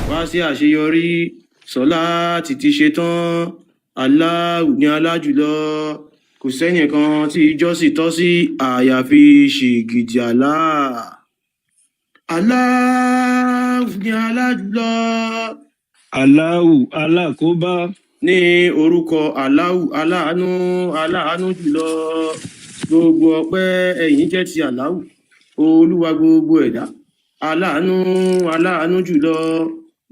Wá sí àṣeyọrí. Sọláàtì ti ṣe tán. Allahu ní alájùlọ. Kò sẹ́nìkan tí ìjọsìn tọ́ sí àyàfi ṣìgìdì Allah. Allahu ní alájùlọ. Aláwù alákóbá. Ní orúkọ Allahu, aláàánú, aláàánú jùlọ. Gbogbo ọpẹ́ ẹ̀yìn jẹ́ ti Allahu, olúwa gbogbo ẹ̀dá, aláàánú, aláàánú jùlọ,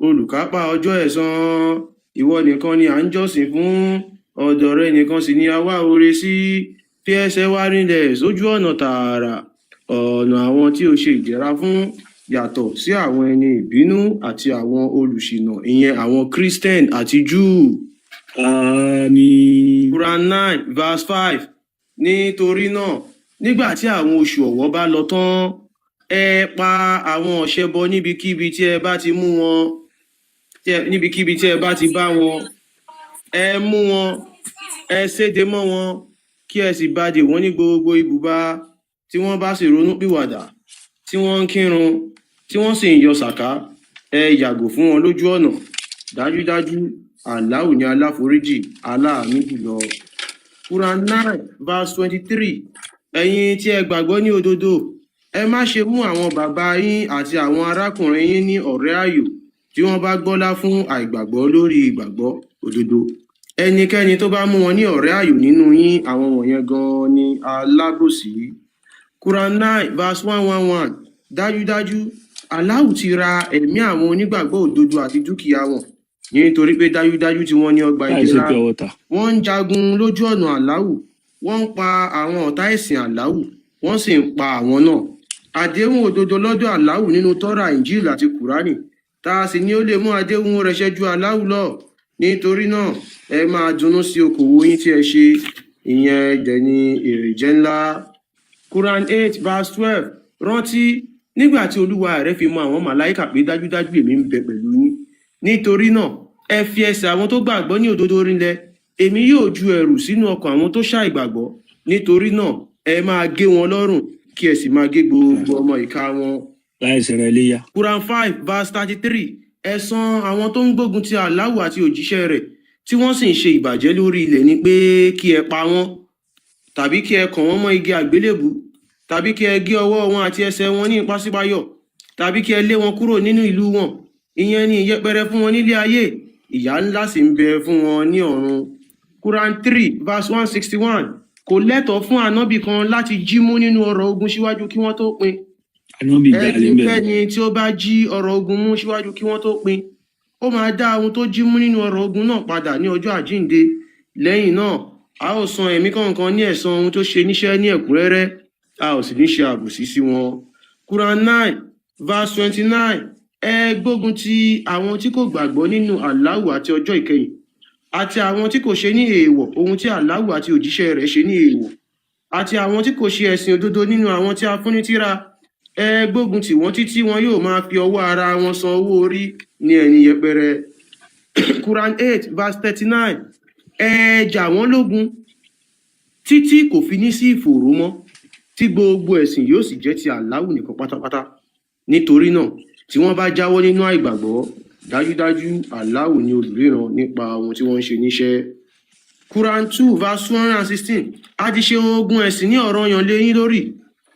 olùkápá ọjọ́ ẹ̀san. Ìwọ nìkan ni à ń jọ́sìn fún, ọ̀dọ̀ rẹ nìkan sì ni a wá oore sí. Fi ẹsẹ̀ wa rinlẹ̀ sójú ọ̀nà tààrà, ọ̀nà àwọn tí o ṣe ìdẹ̀ra fún, yàtọ̀ sí àwọn ẹni ìbínú àti àwọn olùṣìnà, ìyẹn àwọn Christian àti Jew. Àmín. Quran 9 verse 5. Nítorí náà, nígbà tí àwọn oṣù ọ̀wọ̀ bá lọ tán, ẹ pa àwọn ọ̀ṣẹbọ níbikíbi tí ẹ bá ti mú wọn, níbikíbi tí ẹ bá ti bá wọn, ẹ mú wọn, ẹ séde mọ́ wọn, kí ẹ sì bá dè wọ́n ní gbogbo ibùba. Tí wọ́n bá sì ronú pìwàdà, tí wọ́n ń kírun, tí wọ́n sì ń yọ sàká, ẹ yàgò fún wọn lójú ọ̀nà. Dájúdájú, Allahu ní aláforíjì, aláàánú jùlọ. Quran 9 verse 23. Ẹ̀yin tí ẹ gbàgbọ́ ní òdodo, ẹ má ṣe mú àwọn bàbá yín àti àwọn arákùnrin yín ní ọ̀rẹ́ ààyò tí wọ́n bá gbọ́lá fún àìgbàgbọ́ lórí ìgbàgbọ́ òdodo. Ẹnikẹ́ni tó bá mú wọn ní ọ̀rẹ́ ààyò nínú yín, àwọn wọ̀nyẹn gan-an ni alábòsí. Quran 9 verse 111. Dájúdájú, Allahu ti ra ẹ̀mí àwọn onígbàgbọ́ òdodo àti dúkìá wọn, nítorí pé dájúdájú tí wọ́n ní ọgbà Láì ṣe ìdẹ̀ra. Pure water. Wọ́n ń jagun lójú ọ̀nà Allahu, wọ́n ń pa àwọn ọ̀tá ẹ̀sìn Allahu, wọ́n sì ń pa àwọn náà. Àdéhùn òdodo lọ́dọ̀ Allahu nínú Tọ́rà, Injil àti Kùránì. Tá a sì ní ó lè mú àdéhùn rẹ̀ ṣẹ ju Allahu lọ? Nítorí náà, ẹ máa dunnú sí okòwò yín tí ẹ ṣe, ìyẹn dẹ̀ ni èrè jẹ́ ńlá. Quran 8 verse 12. Rántí nígbà tí olúwa rẹ fi mọ àwọn màláìkà pé dájúdájú èmi ń bẹ pẹ̀lú yín. Nítorí náà, ẹ fi ẹsẹ̀ àwọn tó gbàgbọ́ ní òdodo rinlẹ̀. Èmi yóò ju ẹ̀rù sínú ọkàn àwọn tó ṣàìgbàgbọ́. Nítorí náà, ẹ máa gé wọn lọ́rùn, kí ẹ sì máa gé gbogbo ọmọ ìka wọn. Láì ṣẹ̀rẹ̀ iléyà. Quran 5 verse 33. Ẹ̀san àwọn tó ń gbógun ti Allahu àti òjíṣẹ́ rẹ̀, tí wọ́n sì ń ṣe ìbàjẹ́ lórí ilẹ̀, ni pé kí ẹ pa wọ́n, tàbí kí ẹ kàn wọ́n mọ́ igi àgbélébù, tàbí kí ẹ gé ọwọ́ wọn àti ẹsẹ̀ wọn ní ìpàsípayọ̀, tàbí kí ẹ lé wọn kúrò nínú ìlú wọn. Ìyẹn ni ìyẹpẹrẹ fún wọn nílé ayé, ìyà ńlá sì ń bẹ fún wọn ní ọ̀run. Quran 3 verse 161. Kò lẹ́tọ̀ọ́ fún ànábì kan láti jí mú nínú ọrọ̀ ogun síwájú kí wọ́n tó pín. Ànábì jalè ń bẹ̀. Ẹnikẹ́ni tí ó bá jí ọrọ̀ ogun mú síwájú kí wọ́n tó pín, ó máa dá ohun tó jí mú nínú ọrọ̀ ogun náà padà ní ọjọ́ àjíǹde. Lẹ́yìn náà, a ó san ẹ̀mí kọ̀ọ̀kan ní ẹ̀san ohun tó ṣe níṣẹ́ ní ẹ̀kúnrẹ́rẹ́, a ò sì ní ṣe àbòsí sí wọn. Quran 9 verse 29. Ẹ gbógun ti àwọn tí kò gbàgbọ́ nínú Allahu àti ọjọ́ ìkẹyìn, àti àwọn tí kò ṣe ní èèwọ̀ ohun tí Allahu àti òjíṣẹ́ rẹ̀ ṣe ní èèwọ̀, àti àwọn tí kò ṣe ẹ̀sìn òdodo nínú àwọn tí a fún ní tírà. Ẹ gbógun tì wọ́n títí wọn yóò máa fi ọwọ́ ara wọn san owó orí ní ẹni yẹpẹrẹ. Quran 8 verse 39. Ẹ jà wọ́n lógun títí kò fi ní sí ìfòòró mọ́, tí gbogbo ẹ̀sìn yóò sì jẹ́ ti Allahu nìkan pátápátá. Nítorí náà, tí wọ́n bá jáwọ́ nínú àìgbàgbọ́, dájúdájú Allahu ní olùríran nípa ohun tí wọ́n ń ṣe níṣẹ́. Quran 2 verse 216. A ti ṣe ogun ẹ̀sìn ní ọ̀ranyàn lé yín lórí,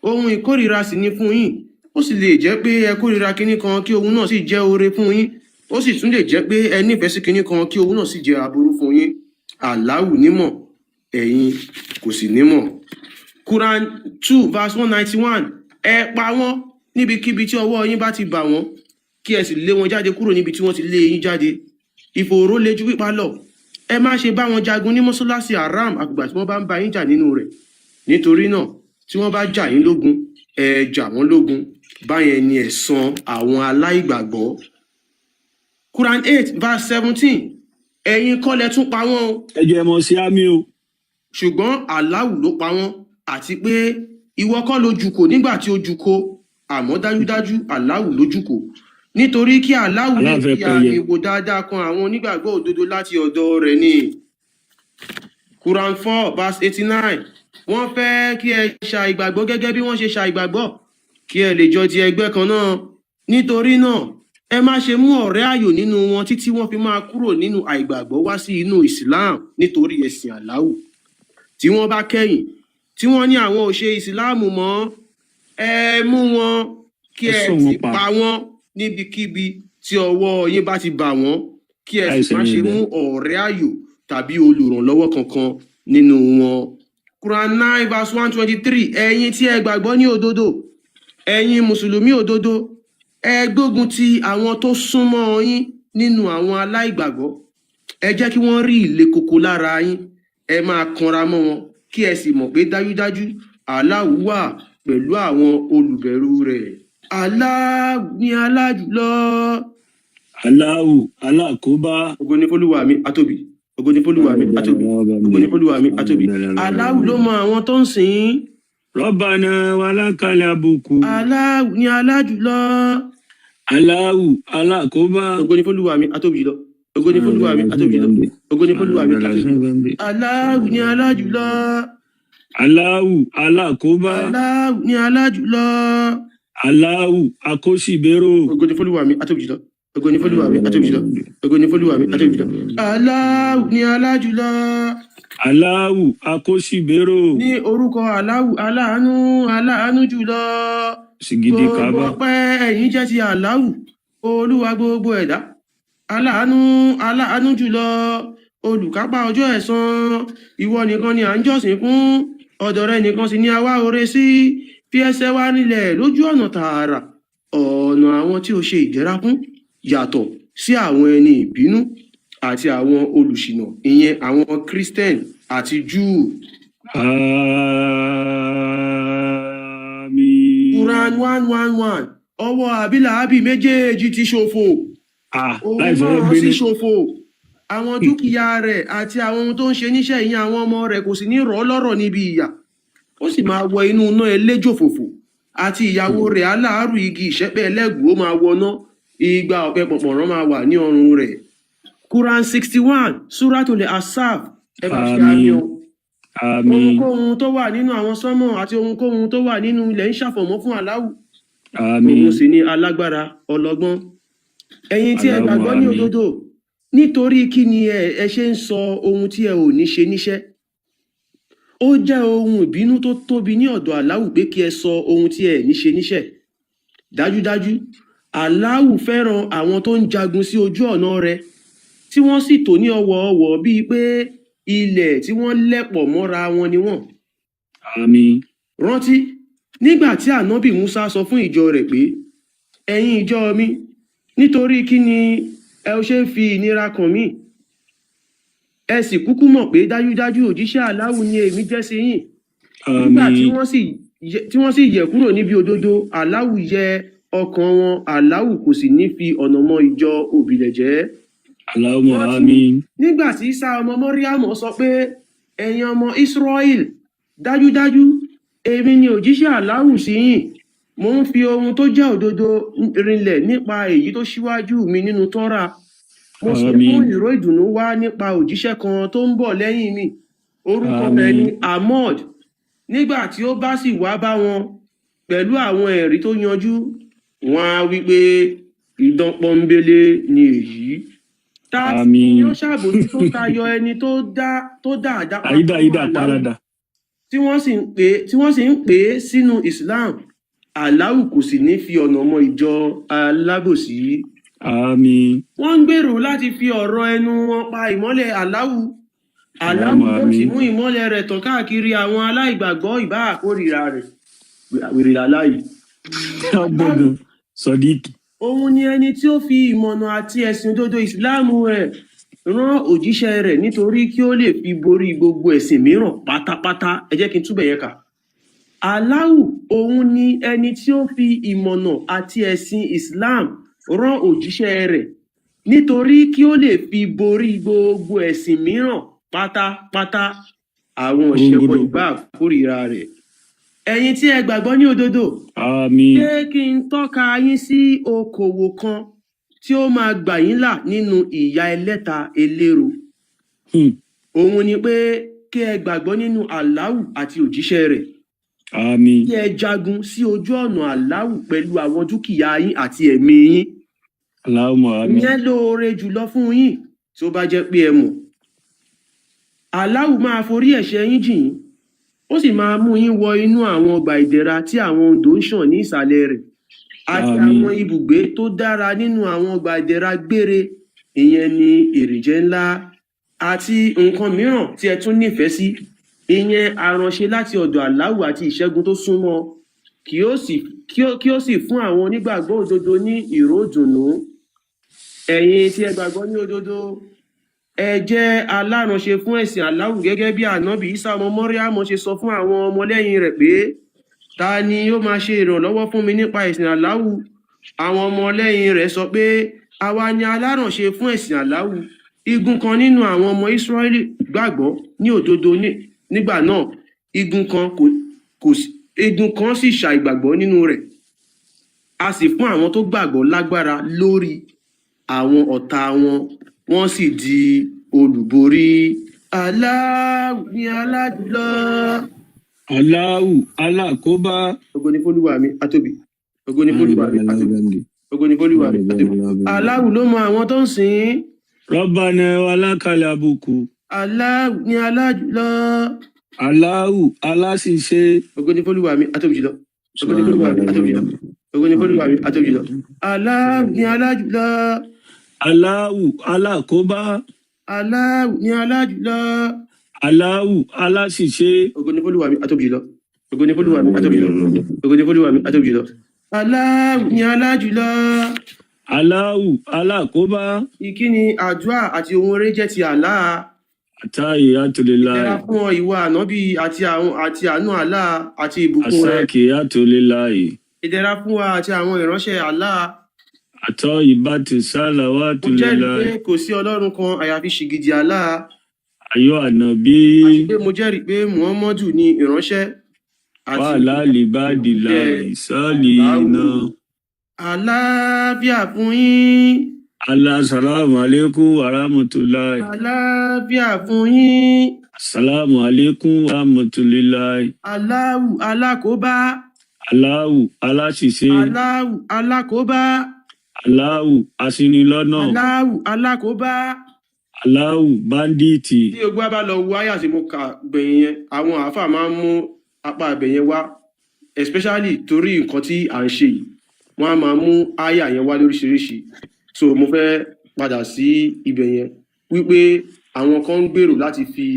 ohun ìkórìíra sì ni fún yín. Ó sì lè jẹ́ pé ẹ kórìíra kinní kan, kí ohun náà sì jẹ́ oore fún yín. Ó sì tún lè jẹ́ pé ẹ nífẹ̀ẹ́ sí kinní kan, kí ohun náà sì jẹ́ aburú fún yín. Allahu nímọ̀, ẹ̀yin kò sì nímọ̀. Quran 2 verse 191. Ẹ pa wọ́n níbikíbi tí ọwọ́ yín bá ti bà wọ́n, kí ẹ sì lé wọn jáde kúrò níbi tí wọ́n ti lé yín jáde. Ìfòòró le ju pípa lọ. Ẹ má ṣe bá wọn jagun ní mọ́ṣáláṣí haram àgbà tí wọ́n bá ń bá yín jà nínú rẹ̀. Nítorí náà, tí wọ́n bá jà yín lógun, ẹ jà wọ́n lógun. Báyẹn ni ẹ̀san àwọn aláìgbàgbọ́. Quran 8 verse 17. Ẹ̀yin kọ́ lẹ tún pa wọ́n o, Ẹ jẹ́ ẹ mọ̀ sí àmì o. ṣùgbọ́n Allahu ló pa wọ́n, àti pé ìwọ kọ́ ló jùkò nígbà tí ó jùkò, àmọ́ dájúdájú Allahu ló jùkò, nítorí kí Allahu lè Aláàfẹ́ fi pẹyẹ. àmì wò dáadáa kan àwọn onígbàgbọ́ òdodo láti ọ̀dọ̀ rẹ̀ ni. Quran 4 verse 89. Wọ́n fẹ́ kí ẹ ṣàìgbàgbọ́ gẹ́gẹ́ bí wọ́n ṣe ṣàìgbàgbọ́, kí ẹ lè jọ di ẹgbẹ́ kan náà. Nítorí náà, Ẹ má ṣe mú ọ̀rẹ́ ààyò nínú wọn títí wọ́n fi máa kúrò nínú àìgbàgbọ́ wá sí inú Islam nítorí ẹ̀sìn Aláwù. Tí wọ́n bá kẹ́yìn, tí wọ́n ní àwọn ò ṣe Ìsìláàmù mọ́, ẹ mú wọn kí Ẹ ẹ sọ sì wọn pa. pa wọ́n níbikíbi tí ọwọ́ yín bá ti bà wọ́n, kí ẹ sì Láìsẹ̀ má ní ṣe ibẹ̀. mú ọ̀rẹ́ ààyò tàbí olùrànlọ́wọ́ kankan nínú wọn. Quran 9 verse 123. Ẹ̀yin tí ẹ gbàgbọ́ ní òdodo, ẹ̀yin mùsùlùmí òdodo, ẹ gbógun ti àwọn tó súnmọ́ yín nínú àwọn aláìgbàgbọ́. Ẹ jẹ́ kí wọ́n rí ìle koko lára yín. Ẹ máa kanra mọ́ wọn, kí ẹ sì mọ̀ pé dájúdájú Allah wà pẹ̀lú àwọn olùbẹ̀rù rẹ̀. Allah ní alájùlọ. Aláwù alákòóbá. Ògo ní f'Olúwa mi atóbi, ògo ní f'Olúwa mi atóbi, ògo ní f'Olúwa mi atóbi. Allah ló mọ àwọn tó ń sìn ín. Rọ́bànà wàlákàlẹ̀ àbùkù. Allah ní alájùlọ. Aláwù alákòóbá. Ògo ní f'Olúwa mi atóbi jùlọ, ògo ní f'Olúwa mi atóbi jùlọ, ògo ní f'Olúwa mi atóbi jùlọ. Allah ní alájùlọ. Aláwù alákòóbá. Allah ní alájùlọ. Aláwù akóṣìbérò. Ògo ní f'Olúwa mi atóbi jùlọ, ògo ní f'Olúwa mi atóbi jùlọ, ògo ní f'Olúwa mi atóbi jùlọ. Allah ní alájùlọ. Aláwù akóṣìbérò. Ní orúkọ Aláwù, aláàánú, aláàánú jùlọ. Sìgìdì Gbogbo kábà. ọpẹ́ ẹ̀yìn jẹ́ ti Aláwù, Olúwa gbogbo ẹ̀dá, aláàánú, aláàánú jùlọ, olùkápá ọjọ́ ẹ̀san. Ìwọ nìkan ni à ń jọ́sìn fún, ọ̀dọ̀ rẹ nìkan sì ni a wá oore sí. Fi ẹsẹ̀ wa nílẹ̀ lójú ọ̀nà tààrà, ọ̀nà àwọn tí o ṣe ìdẹ̀ra fún, yàtọ̀ sí àwọn ẹni ìbínú àti àwọn olùṣìnà, ìyẹn àwọn Christian àti Júù. Àmín. Quran 111. Ọwọ́ àbílàábì méjèèjì ti ṣòfò. Ah, Òun láì fọwọ́ náà gbé sì ní. ṣòfò. Àwọn dúkìá rẹ̀ àti àwọn ohun tó ń ṣe níṣẹ́, ìyẹn àwọn ọmọ rẹ̀, kò sì ní rọ̀ ọ́ lọ́rọ̀ níbi ìyà. Ó sì máa wọ inú iná eléjò fòfò, àti ìyàwó rẹ̀ aláàárù igi ìṣẹ́pẹ́ ẹlẹ́gùn. Ó máa wọná, igba ọ̀pẹ pọ̀pọ̀rọ̀ máa wà ní ọrùn rẹ̀. Quran 61, Suratul Asaf. Ẹ bá ṣe àmín o. Àmín. Ohunkóhun tó wà nínú àwọn sánmọ̀ àti ohunkóhun tó wà nínú ilẹ̀ ń ṣàfọ̀mọ́ fún Aláwù. Àmín. Òun sì ni alágbára, ọlọ́gbọ́n. Ẹ̀yin tí ẹ Allahumma gbàgbọ́ ní àmín. òdodo, nítorí kí ni ẹ ṣe ń sọ ohun tí ẹ ò ní ṣe níṣẹ́? Ó jẹ́ ohun ìbínú tó tóbi ní ọ̀dọ̀ Aláwù pé kí ẹ sọ ohun tí ẹ ní ṣe níṣẹ́. Dájúdájú, Aláwù fẹ́ràn àwọn tó ń jagun sí ojú ọ̀nà rẹ̀, tí wọ́n sì tò ní ọ̀wọ̀ọ̀wọ̀ bíi pé ilẹ̀ tí wọ́n lẹ̀pọ̀ mọ́ra wọn ni wọ́n. Àmín. Rántí nígbà tí Ànábì Musa sọ fún ìjọ rẹ̀ pé, "Ẹ̀yin ìjọ mi, nítorí kí ni ẹ ó ṣe ń fi ìnira kàn mí? Ẹ sì kúkú mọ̀ pé dájúdájú òjíṣẹ́ Aláwù ni èmi jẹ́ sí yín." Nígbà tí Àmín. wọ́n sì yẹ̀ kúrò níbi òdodo, Aláwù yẹ ọkàn wọn. Aláwù kò sì ní fi ọ̀nà mọ ìjọ òbílẹ̀jẹ́. Allahumma Rántí àmín. nígbà tí Isa ọmọ Mọ́ríàmù sọ pé, "Ẹ̀yin ọmọ Israel, dájúdájú èmi ni òjíṣẹ́ Aláwù sí yín. Mo ń fi ohun tó jẹ́ òdodo rinlẹ̀ nípa èyí tó ṣíwájú mi nínú Tọ́ra. Mo sì mú Àmín. ìró ìdùnnú wá nípa òjíṣẹ́ kan tó ń bọ̀ lẹ́yìn mi, orúkọ rẹ̀ ní Àmín. Ahmad." Nígbà tí ó bá sì wá bá wọn pẹ̀lú àwọn ẹ̀rí tó yanjú, wọn á wí pé, "Idán pọ́nbélé ni èyí." Ta sì ni Àmín. ó ṣàbòsí tó tayọ ẹni tó dá àdápa Àyídà fún yídà Aláwù, parada. tí wọ́n sì ń pè é sínú Islam? Aláwù kò sì ní fi ọ̀nà mọ ìjọ alábòsí. Àmín. Wọ́n ń gbèrò láti fi ọ̀rọ̀ ẹnu wọn pa ìmọ́lẹ̀ Aláwù. Aláwù Allahumma yóò sì àmín. mú ìmọ́lẹ̀ rẹ̀ tàn káàkiri àwọn aláìgbàgbọ́ ìbá àkórìíra rẹ̀. Wèrè làláyìí. Ọgbọ̀ngàn Sodiq. Òun ni ẹni tí ó fi ìmọ̀nà àti ẹ̀sìn òdodo Ìsìláàmù rẹ̀ rán òjíṣẹ́ rẹ̀ nítorí kí ó lè fi borí gbogbo ẹ̀sìn mìíràn pátápátá. Ẹ jẹ́ kí n túbẹ̀ yẹn kà. Aláwù, òun ni ẹni tí ó fi ìmọ̀nà àti ẹ̀sìn Islam rán òjíṣẹ́ rẹ̀ nítorí kí ó lè fi borí gbogbo ẹ̀sìn mìíràn pátápátá, àwọn ọ̀ṣẹbọ Òǹgòdò. ìbá kórìíra rẹ̀. Ẹ̀yin tí ẹ gbàgbọ́ ní òdodo, Àmín. ṣé kí n tọ́ka yín sí okòwò kan tí ó máa gbà yín là nínú ìyà ẹlẹ́ta eléro? Òun ni pé kí ẹ gbàgbọ́ nínú Aláwù àti òjíṣẹ́ rẹ̀, Àmín. kí ẹ jagun sí ojú ọ̀nà Aláwù pẹ̀lú àwọn dúkìá yín àti ẹ̀mí yín. Allahumma àmín. Ìyẹn lóore jùlọ fún yín tí ó bá jẹ́ pé ẹ mọ̀. Aláwù máa forí ẹ̀ṣẹ̀ yín jì yín, ó sì máa mú yín wọ inú àwọn ọgbà ìdẹ̀ra tí àwọn odò ń ṣàn ní ìsàlẹ̀ rẹ̀, àti Àmín. àwọn ibùgbé tó dára nínú àwọn ọgbà ìdẹ̀ra gbére. Ìyẹn ni èrèjẹ ńlá, àti nǹkan mìíràn tí ẹ tún nífẹ̀ẹ́ sí. Ìyẹn àránṣe láti ọ̀dọ̀ Aláwù àti ìṣẹ́gun tó súnmọ́, kí ó sì fún àwọn onígbàgbọ́ òdodo ní ìró ìdùnnú. Ẹ̀yin tí ẹ gbàgbọ́ ní òdodo, ẹ jẹ́ aláránṣe fún ẹ̀sìn Aláwù, gẹ́gẹ́ bí Ànábì Isa ọmọ Mọ́ríámọ̀ ṣe sọ fún àwọn ọmọlẹ́yìn rẹ̀ pé, "Ta ni ó máa ṣe ìrànlọ́wọ́ fún mi nípa ẹ̀sìn Aláwù?" Àwọn ọmọlẹ́yìn rẹ̀ sọ pé, "Àwa ni aláránṣe fún ẹ̀sìn Aláwù." Igun kan nínú àwọn ọmọ Ísírẹ́lì gbàgbọ́ ní òdodo nígbà náà, igun kan kò kò sí, igun kan sì ṣàìgbàgbọ́ nínú rẹ̀. A sì fún àwọn tó gbàgbọ́ lágbára lórí àwọn ọ̀tá wọn, wọ́n sì di olùborí. Aláwù ní alájùlọ. Allahu alákóbá. Ògo ni fólúwa mi atóbi, ògo ni fólúwa mi atóbi, ògo ni fólúwa mi atóbi. Aláwù ló mọ àwọn tó ń sìn ín. Rabbana walakal àbùkù. Aláwù ní alájùlọ. Allahu aláṣìṣe. Ògo ni fólúwa mi atóbi jùlọ, ògo ni fólúwa mi atóbi jùlọ, ògo ni fólúwa mi atóbi jùlọ. Aláwù ní alájùlọ. Allahu alákóbá. Aláwù ní alájùlọ. Allahu aláṣìṣe. Ògo ni fólúwa mi atóbi jùlọ, ògo ni fólúwa mi atóbi jùlọ, ògo ni fólúwa mi atóbi jùlọ. Aláwù ní alájùlọ. Allahu alákóbá. Ìkíni, àdúrà àti ohun eré jẹ́ ti Allah. Àtàyè àtòléláì. Ìdẹ̀ra fún ọ, ìwọ ànábì, àti àwọn àti àánú Allah àti ìbùkún rẹ̀. Àsákè àtòléláì. Ìdẹ̀ra fún wa àti àwọn ìránṣẹ́ Allah. Àtọ́ ìbátí sálàwá Mo jẹ́rìí tòléláì. pé kò sí ọlọ́run kan àyàfi ṣìgìdì Allah, Ayọ̀ ànàbí. àti pé mo jẹ́rìí pé Muhammadu ni ìránṣẹ́ àti Wàhálà lìbádìláì sọ́ọ̀lì iná. Àlàáfíà fún yín. Alasalamu alaikum warahmatulahi. Àlàáfíà fún yín. Asalamu alaikum warahmatulahi. Aláwù alákòóbá. Aláwù aláṣìṣe. Aláwù alákòóbá. Aláwù aṣinilọ́nà. Aláwù alákòóbá. Aláwù báńdíìtì. Tí ogun bá lọ wo àyà tí mo kà gbẹ̀yìn yẹn, àwọn àáfàá máa ń mú apá ibẹ̀ yẹn wá, especially torí nǹkan tí à ń ṣe yìí, wọ́n á máa mú àyà yẹn wá lóríṣiríṣi. So mo fẹ́ padà sí ibẹ̀ yẹn wípé àwọn kan ń gbèrò láti fi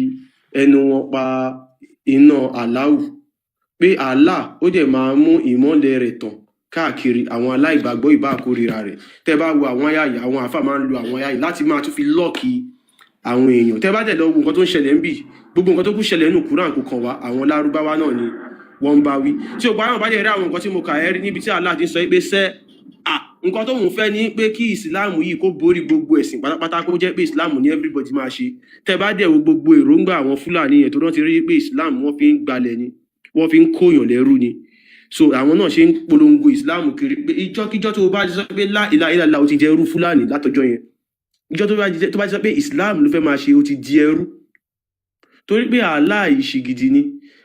ẹnu wọn pa iná Aláwù, pé Allah ó dẹ̀ máa mú ìmọ́lẹ̀ rẹ̀ tàn káàkiri àwọn aláìgbàgbọ́ ìbá àkórira rẹ̀. Tẹ́ bá wo àwọn àyà yìí, àwọn àáfàá máa ń lo àwọn àyà yìí láti máa tún fi lock àwọn èèyàn. Tẹ́ bá dẹ̀ lọ wo nǹkan tó ń ṣẹlẹ̀ ń bì, gbogbo nǹkan tó kù ṣẹlẹ̀ nínú Quran kò kàn wá, àwọn Lárúbáwá náà ni wọ́n ń bá wí. Tí o bá àwọn bá dẹ̀ rí àwọn nǹkan tí mo kà, ẹ́ rí níbi tí Allah ti ń sọ pé sẹ́ à nǹkan tó ń fẹ́ ni pé kí ìsìláàmù yìí kó borí gbogbo ẹ̀sìn pátápátá, kó jẹ́ pé ìsìláàmù ní everybody máa ṣe. Tẹ́ bá dẹ̀ wo gbogbo èròǹgbà àwọn Fúlàní yẹn tó rántí rí pé ìsìláàmù wọ́n fi ń gbalẹ̀ ni, wọ́n fi ń kóyàn lẹ́rú ni. So àwọn náà ṣe ń polongo ìsìláàmù kiri pé ìjọ́kíjọ́ tó o bá ti sọ pé lá ilaha illallah, o ti jẹ́ ẹrú Fúlàní látọjọ́ yẹn. Ìjọ tó bá ti sọ pé Islam ló fẹ́ máa ṣe, ó ti di ẹrú, torí pé Allah ìṣìgìdì ni.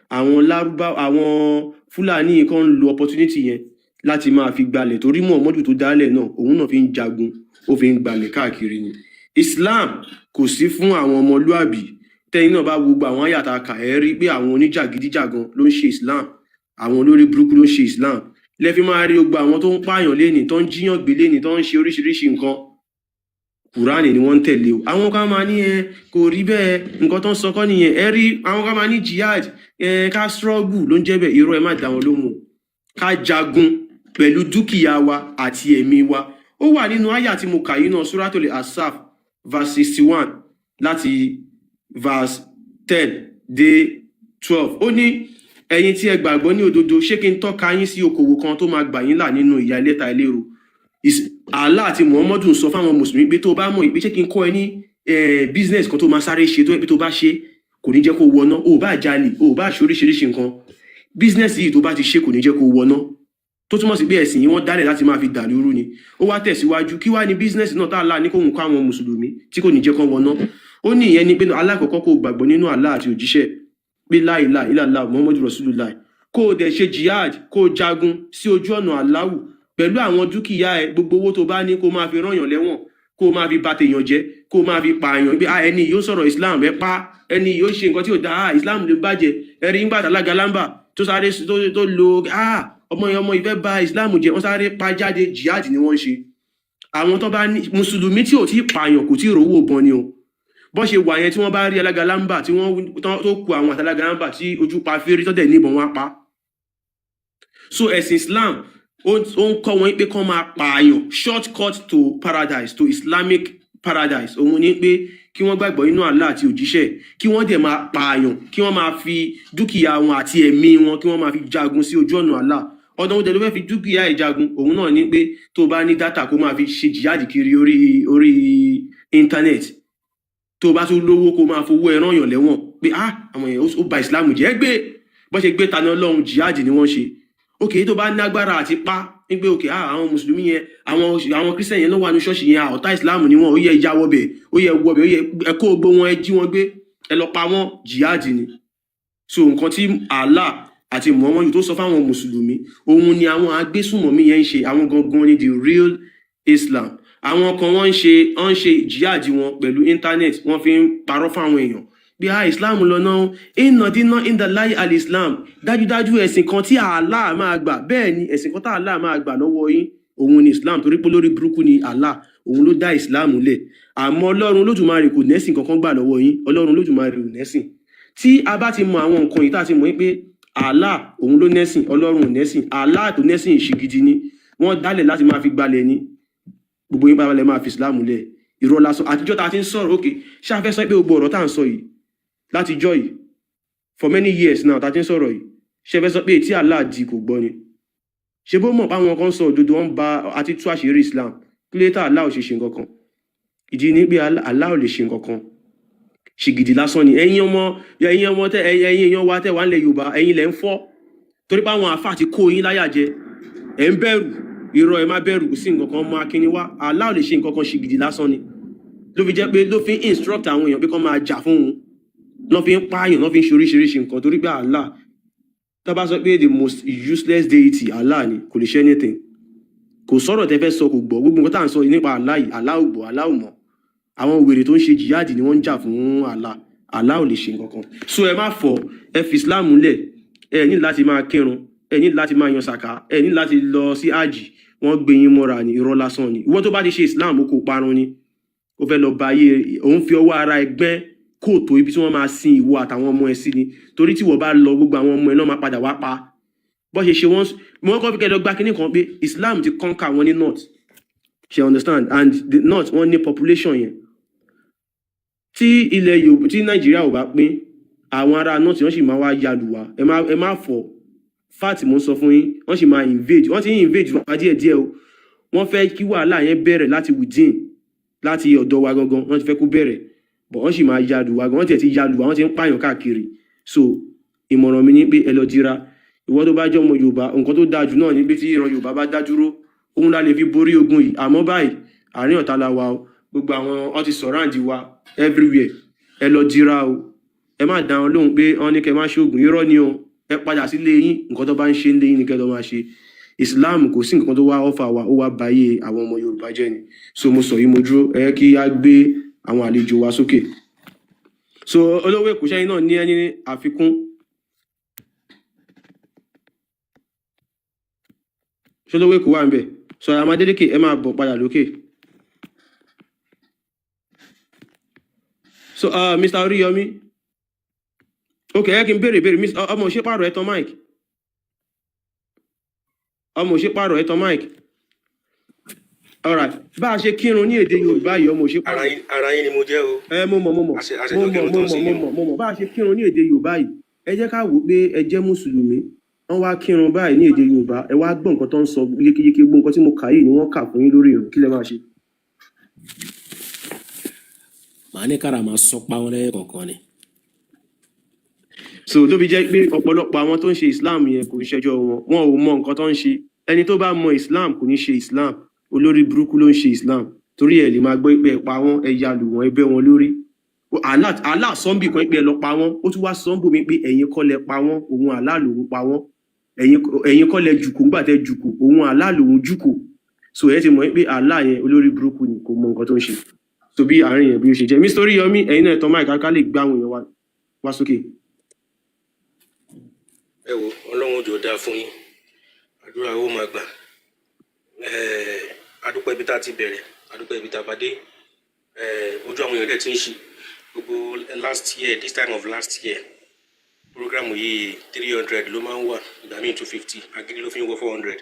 Àwọn Lárúbá, àwọn Fúlàní kan ń lo opportunity yẹn láti máa fi gbalẹ̀, torí Muhammadu tó dálẹ̀ náà, òun náà fi ń jagun, ó fi ń gbalẹ̀ káàkiri ni. Islam kò sí fún àwọn ọmọlúàbí. Tẹ́yìn náà bá wo gbogbo àwọn àyàtà kà, ẹ́ rí pé àwọn oníjàgídíjàgan ló ń ṣe Islam, àwọn olórí burúkú ló ń ṣe Islam. Lẹ́fí máa rí gbogbo àwọn tó ń pààyàn lénìí, tó ń jíyàn gbé lénìí, tó ń ṣe oríṣiríṣi nǹkan, Kùránì ni wọ́n ń tẹ̀lé o. Àwọn kan máa ní ẹ kò rí bẹ́ẹ̀, nǹkan tó ń sọ kọ́ nìyẹn. Ẹ rí àwọn kan máa ní jihad, ẹ ká struggle ló ń jẹ́ bẹ́ẹ̀. Irọ́, ẹ má dá wọn lóhùn o. Ká jagun pẹ̀lú dúkìá wa àti ẹ̀mí wa, ó wà nínú àyà tí mo kà yìí náà, Suratul Asaf, verse 61 láti verse 10 dé 12. Ó ní, "Ẹ̀yin tí ẹ gbàgbọ́ ní òdodo, ṣé kí n tọ́ka yín sí okòwò kan tó máa gbà yín là nínú ìyà ẹlẹ́ta ẹlẹ́ro?" Allah àti Muhammadu ń sọ fáwọn mùsùlùmí pé tó o bá mọ̀ pé ṣé kí n kọ́ ẹ ní business kan tó máa sáré ṣe, tó yẹ pé tó bá ṣe kò ní jẹ́ kó wọná, o ò bá jalè, o ò bá ṣe oríṣiríṣi nǹkan, business yìí tó bá ti ṣe kò ní jẹ́ kó wọná, tó túmọ̀ sí pé ẹ̀sìn yìí wọ́n dálẹ̀ láti máa fi dà lóru ni. Ó wá tẹ̀síwájú, kí wá ní business náà tá Allah ní kóhun kọ́ àwọn mùsùlùmí tí kò ní jẹ́ kán wọná? Ó ní ìyẹn ni pé alákọ̀ọ́kọ́, kó o gbàgbọ́ nínú Allah àti òjíṣẹ́, pé la ilaha illallah Muhammadu Rasulullah, kó o dẹ̀ ṣe jihad, kó o jagun sí ojú ọ̀nà Allahu. Pẹ̀lú àwọn dúkìá ẹ, gbogbo owó tó bá ní, kó máa fi rányàn lẹ́wọ̀n, kó máa fi bà tèèyàn jẹ́, kó máa fi pààyàn pé, ah, ẹni yóò sọ̀rọ̀ Islam, ẹ pa. Ẹni yóò ṣe nǹkan tí ò dáa, ah, Islam lè bàjẹ́. Ẹ rí nígbà tálága lámbà tó sáré tó lo, ah, ọmọ yẹn, ọmọ ìfẹ́ bà Islam jẹ́, wọ́n sáré pa jáde. Jihad ni wọ́n ń ṣe. Àwọn tó bá ní mùsùlùmí tí ò tí ì pààyàn, kò tí ì rówó bọn ni o. Bọ́n ṣe wà yẹn, tí wọ́n bá rí alága lámbà tí wọ́n tó ku àwọn àtàlága lámbà tí ojú pa fèrè tó dẹ̀ níbọn, wọn á pa. So ẹ̀sìn Islam, ó ń kọ́ wọn pé kán máa pààyàn. Short cut to paradise, to Islamic paradise, òun ni pé kí wọ́n gbàgbọ́ nínú Allah àti òjíṣẹ́, kí wọ́n dẹ̀ máa pààyàn, kí wọ́n máa fi dúkìá wọn àti ẹ̀mí wọn, kí wọ́n máa fi jagun sí ojú ọ̀nà Allah. Ọ̀nà òun tẹ̀lé fẹ́ fi dúkìá ẹ̀ jagun, òun náà ni pé tó bá ní data, kó máa fi ṣe jihad kiri orí internet. Tó bá tún lówó, kó máa fowó ẹran yàn lẹ́wọ̀n pé, ah, àwọn èèyàn ó ba Islam jẹ́. Ẹ gbé bọ́n ṣe gbé Tani Ọlọ́run, jihad ni wọ́n ṣe. Ok, tó bá nágbára àti pa wípé, ok, ah, àwọn mùsùlùmí yẹn, àwọn Christian yẹn ló wà ní ṣọ́ọ̀ṣì yẹn, ah, ọ̀tá Islam ni wọ́n, ó yẹ ya wọbẹ̀, ó yẹ wọbẹ̀, ó yẹ ẹ kó gbó wọn, ẹ jí wọn gbé, ẹ lọ pa wọn, jihad ni. So nǹkan tí Allah àti Muhammadu tó sọ fáwọn mùsùlùmí, òun ni àwọn agbésùnmọ̀mí yẹn ń ṣe. Àwọn gangan ni the real Islam. Àwọn kan, wọ́n ń ṣe jihad wọn pẹ̀lú internet. Wọ́n fi ń parọ́ fáwọn èèyàn bí a Islam lọ náà. Inna dina indallahi al-Islam. Dájúdájú, ẹ̀sìn kan tí Allah máa gbà, bẹ́ẹ̀ ni, ẹ̀sìn kan tí Allah máa gbà lọ́wọ́ yín, òun ni Islam, torí pé lórí burúkú ni Allah, òun ló dá Islam lẹ̀. Àmọ́ Ọlọ́run Olódùmarè kò nẹ́sìn kankan gbà lọ́wọ́ yín. Ọlọ́run Olódùmarè ò nẹ́sìn. Tí a bá ti mọ àwọn nǹkan yìí, tá a ti mọ̀ pé Allah òun ló nẹ́sìn, Ọlọ́run ò nẹ́sìn, Allah tó nẹ́sìn ìṣìgìdì ni, wọ́n dálẹ̀ láti máa fi gbalẹ̀ ni. Gbogbo yín pàápàá lẹ máa fi Islam lẹ̀. Irọ́ lásán. Àtijọ́ tá a ti ń sọ̀rọ̀, òkè ṣáà fẹ́ sọ pé gbogbo ọ̀rọ̀ tá à ń sọ yìí látijọ́ yìí, for many years now tá a ti ń sọ̀rọ̀ yìí, ṣe fẹ́ sọ pé tí Allah di kò gbọ́ ni? Ṣe bó mọ̀ páwọn kan sọ òdodo, wọn ba àti tú àṣírí Islam? Kí ló dé tá Allah ò ṣe ṣe nǹkan kan? Ìdí ni pé Allah ò lè ṣe nǹkan kan, ṣìgìdì lásán ni. Ẹ̀yin ọmọ tẹ, ẹ̀yin èèyàn wa tẹ wà nílẹ̀ Yorùbá, ẹ̀yin lẹ ń fọ́, torí pé àwọn àáfàá ti kó yín láyà jẹ, ẹ̀ ń bẹ̀rù. Irọ́, ẹ má bẹ̀rù, kò sí nǹkan kan mọ́ akínní wá. Allah ò lè ṣe nǹkan kan, ṣìgìdì lásán ni. Ló fi jẹ́ pé ló fi ń instruct àwọn èèyàn pé kán máa jà fún òun, lọ́ fi ń pààyàn, lọ́ fi ń ṣe oríṣiríṣi nǹkan, torí pé Allah, tá bá sọ pé the most useless deity, Allah ni, kò lè ṣe anything. Kò sọ̀rọ̀ tẹ́ fẹ́ sọ, kò gbọ́. Gbogbo nǹkan tá à ń sọ nípa Allah yìí, Allah ò gbọ́, Allah ò mọ̀. Àwọn wèrè tó ń ṣe jihad ni wọ́n ń jà fún Allah. Allah ò lè ṣe nǹkan kan. So ẹ má fọ, ẹ fi Islam lẹ̀. Ẹ ní láti máa kírun, ẹ ní láti máa yan sàká, ẹ ní láti lọ sí àjì. Wọ́n gbé yín mọ́ra ní, irọ́ lásán ni. Ìwọ tó bá ti ṣe Islam, ó kò parun ni. Ó fẹ́ lọ ba ayé, òun fi ọwọ́ ara ẹgbẹ́ kóòtò ibi tí wọ́n máa sin ìwọ àtàwọn ọmọ ẹ sí ni, torí tí ìwọ bá lọ, gbogbo àwọn ọmọ ẹ náà máa padà wá pa bọ́ ṣe ṣe wọ́n. Wọ́n kọ́ fi kẹ́ lọ gbá kínní kan pé Islam ti conquer wọn ní north, ṣe understand? And the north, wọ́n ní population yẹn. Tí ilẹ̀ Yorùbá, tí Nàìjíríà ò bá pín, àwọn ará north, wọ́n sì máa wá yalù wá. Ẹ má fọ̀ fat, mo ń sọ fún yín, wọ́n sì máa invade. Wọ́n ti ń invade wá díẹ̀díẹ̀ o. Wọ́n fẹ́ kí wàhálà yẹn bẹ̀rẹ̀ láti within, láti ọ̀dọ̀ wa gangan. Wọ́n ti fẹ́ kó bẹ̀rẹ̀, but wọ́n sì máa yalù wá gan. Wọ́n tiẹ̀ ti yalù wá, wọ́n ti ń pààyàn káàkiri. So ìmọ̀ràn mi ni pé ẹ lọ dira. Ìwọ tó bá jẹ́ ọmọ Yorùbá, nǹkan tó dáa jù náà ni pé tí ìran Yorùbá bá dá dúró, òun la lè fi borí ogun yìí. Àmọ́ báyìí, àárín ọ̀tá la wà o. Gbogbo àwọn wọn ti surround wa everywhere. Ẹ lọ dira o. Ẹ má dá wọn lóhùn pé wọn ní kẹ́ má ṣoògùn, irọ́ ni o. Ẹ padà sílé yín. Nǹkan tó bá ń ṣe ń lé yín ni kẹ́ lọ máa ṣe. Islam, kò sí nǹkan tó wá ọ́fà wa, ó wá báyé àwọn ọmọ Yorùbá jẹ́ ni. So mo sọ yìí, mo dúró. Ẹ kí á gbé àwọn àlejò wa sókè. So olówó Èkó, sẹ́yìn náà ní ẹni àfikún? Ṣolówó Èkó wà ń bẹ̀? Sọ̀rọ̀ Amadélékè, ẹ máa bọ̀ padà lókè. So Mr. Oríyọmí, ok, ẹ kí n béèrè béèrè. Ọmọ òṣèpàrọ̀, ẹ tán mic. Ọmọ òṣèpàrọ̀, ẹ tán mic. Alright, bá a ṣe kírun ní èdè Yorùbá yìí, ọmọ òṣèpàrọ̀. Ara yín ni mo jẹ́ o. Ẹ mo mọ̀, mo mọ̀. Àṣẹ mo tó mọ̀ kírun mo tán sí mọ̀ mo ni o. mọ̀, mo mọ̀. Bá a ṣe kírun ní èdè Yorùbá yìí, ẹ jẹ́ ká wò ó pé ẹ jẹ́ mùsùlùmí. Wọ́n wá kírun báyìí ní èdè Yorùbá, ẹ wá gbọ́ nǹkan tó ń sọ yékéyéké. Gbọ́ nǹkan tí mo kà yìí ni wọ́n kà fún yín lórí ìrun, kí lẹ máa ṣe? Màá ní kára máa sọ pa wọn lẹ́yìn kọ̀ọ̀kan ni. So ló fi jẹ́ pé ọ̀pọ̀lọpọ̀ àwọn tó ń ṣe Islam yẹn, kò ń ṣẹjọ́ wọn, wọn ò mọ nǹkan tó ń ṣe. Ẹni tó bá mọ Islam kò ní ṣe Islam. Olórí burúkú ló ń ṣe Islam. Torí ẹ lè máa gbọ́ pé ẹ pa wọ́n, ẹ ya lù wọ́n, ẹ bẹ́ wọn lórí. Allah sọ́nbì kan pé ẹ lọ pa wọ́n, ó tún wá sọ́nbù mi pé ẹ̀yin kọ́ lẹ pa wọ́n, òun Allah lòun pa wọ́n. Ẹ̀yin kọ́ lẹ jùkò ńgbà tẹ jùkò, òun Allah lòun jùkò. So ẹ ti mọ̀ pé Allah yẹn, olórí burúkú ni, kò mọ nǹkan tó ń ṣe. So bí àárín yẹn bí ó ṣe jẹ́. Mr. Oríyọmí, ẹ̀yin náà tán máa ká lè gbá àwọn èèyàn wá sókè. Ẹ wo, Ọlọ́run jò dáa fún yín, àdúrà ó máa gbà. Adúpẹ́ ibi tá a ti bẹ̀rẹ̀, adúpẹ́ ibi tá a bá dé. Ojú àwọn èèyàn dẹ̀ ti ń ṣí. Gbogbo last year, this time of last year, program yìí, 300 ló máa ń wà, ìgbà míì 250, agídí ló fi ń wọ 400.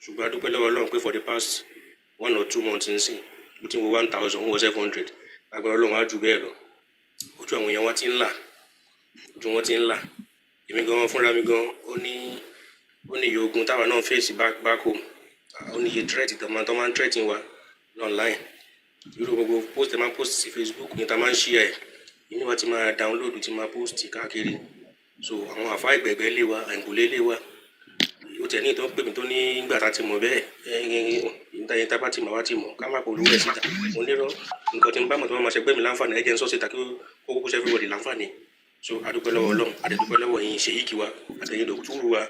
Ṣùgbọ́n adúpẹ́ lọ́wọ́ Ọlọ́run pé for the past 1 or 2 months nsìn, ó ti ń wọ 1,000, ó wọ 700. Agbára Ọlọ́run á jù bẹ́ẹ̀ lọ. Ojú àwọn èèyàn wa ti ń là, ojú wọn ti ń là. Èmi gan fúnra mi gan, ó ní iye ogun táwa náà face back home. Ó ní iye threat tó máa ń threat wa online. Irú gbogbo post ẹ máa ń post sí Facebook ní ta máa ń share ẹ, inú wa ti máa download, ti máa post káàkiri. So àwọn àfa ìgbẹ̀gbẹ́ lé wa, àìkúlé lé wa, ó tẹ̀ ní ìtàn pè mí tó ní ìgbà tá a ti mọ̀ bẹ́ẹ̀, ẹ̀yìn tá a bá ti mọ̀, wá ti mọ̀, ká má polówó ẹ̀ síta. Mo nírọ́, nǹkan tí n bá mọ̀ tó máa ṣe gbé mi láǹfààní, ẹ jẹ́ ń sọ síta kí ó kúkú ṣe everybody láǹfààní. So adúpẹ́ lọ́wọ́ Ọlọ́run, adúpẹ́ lọ́wọ́ yín ṣèyíkì wa, àtẹ̀yìn dọ̀kútùrù wa,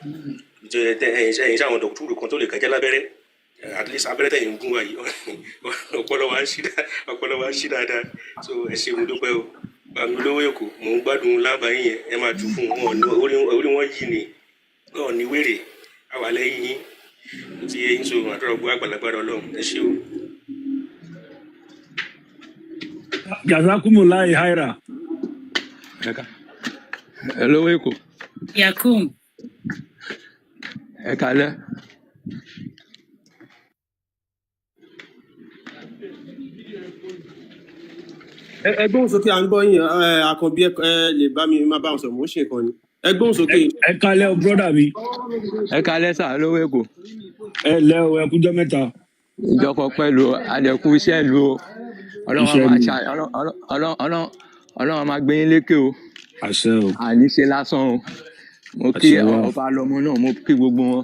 ẹ̀yin sáwọn dọ̀kútùrù kan tó lè kẹjẹ́ lábẹ́rẹ́. At least abẹ́rẹ́ tẹ̀yìn ń gún wa yìí, ọpọlọ wa ń ṣí dáadáa. So ẹ ṣé, mo dúpẹ́ o. Bàmí olówó Èkó, mò ń gbádùn lábàá yín yẹn. Ẹ máa jù fún wọn, orí wọn yìí ni wọn ní wèrè àwà lẹ́yìn yín. Ó ti yé yín. So àdúrà gbọ́ àgbàlagbàrà Ọlọ́run, ẹ ṣé o. Jazakumulahi haira. Ẹ lówó Èkó. Yakum. Ẹ kalẹ. Ẹ gbóhùn sókè, à ń gbọ́ yín. Ẹ Àkànbí, ẹ lè bá mi má bá wọn sọ̀rọ̀, mò ń ṣe nǹkan ni. Ẹ gbóhùn sókè. Ẹ kalẹ o, brọdà mi. Ẹ kalẹ sà, lówó Èkó. Ẹ lẹ o, ẹ kújọ mẹ́ta. Ìjọkọ pẹ̀lú àdẹkù iṣẹ́ ìlú o. Ọlọ́run á Iṣẹ́ máa ni. ṣa Ọlọ́run á máa gbé yín lékè o. Àṣẹ o. Àní ṣe lásán o. Mo kí Àṣẹ wa. ọba lọmọ náà, mo kí gbogbo wọn.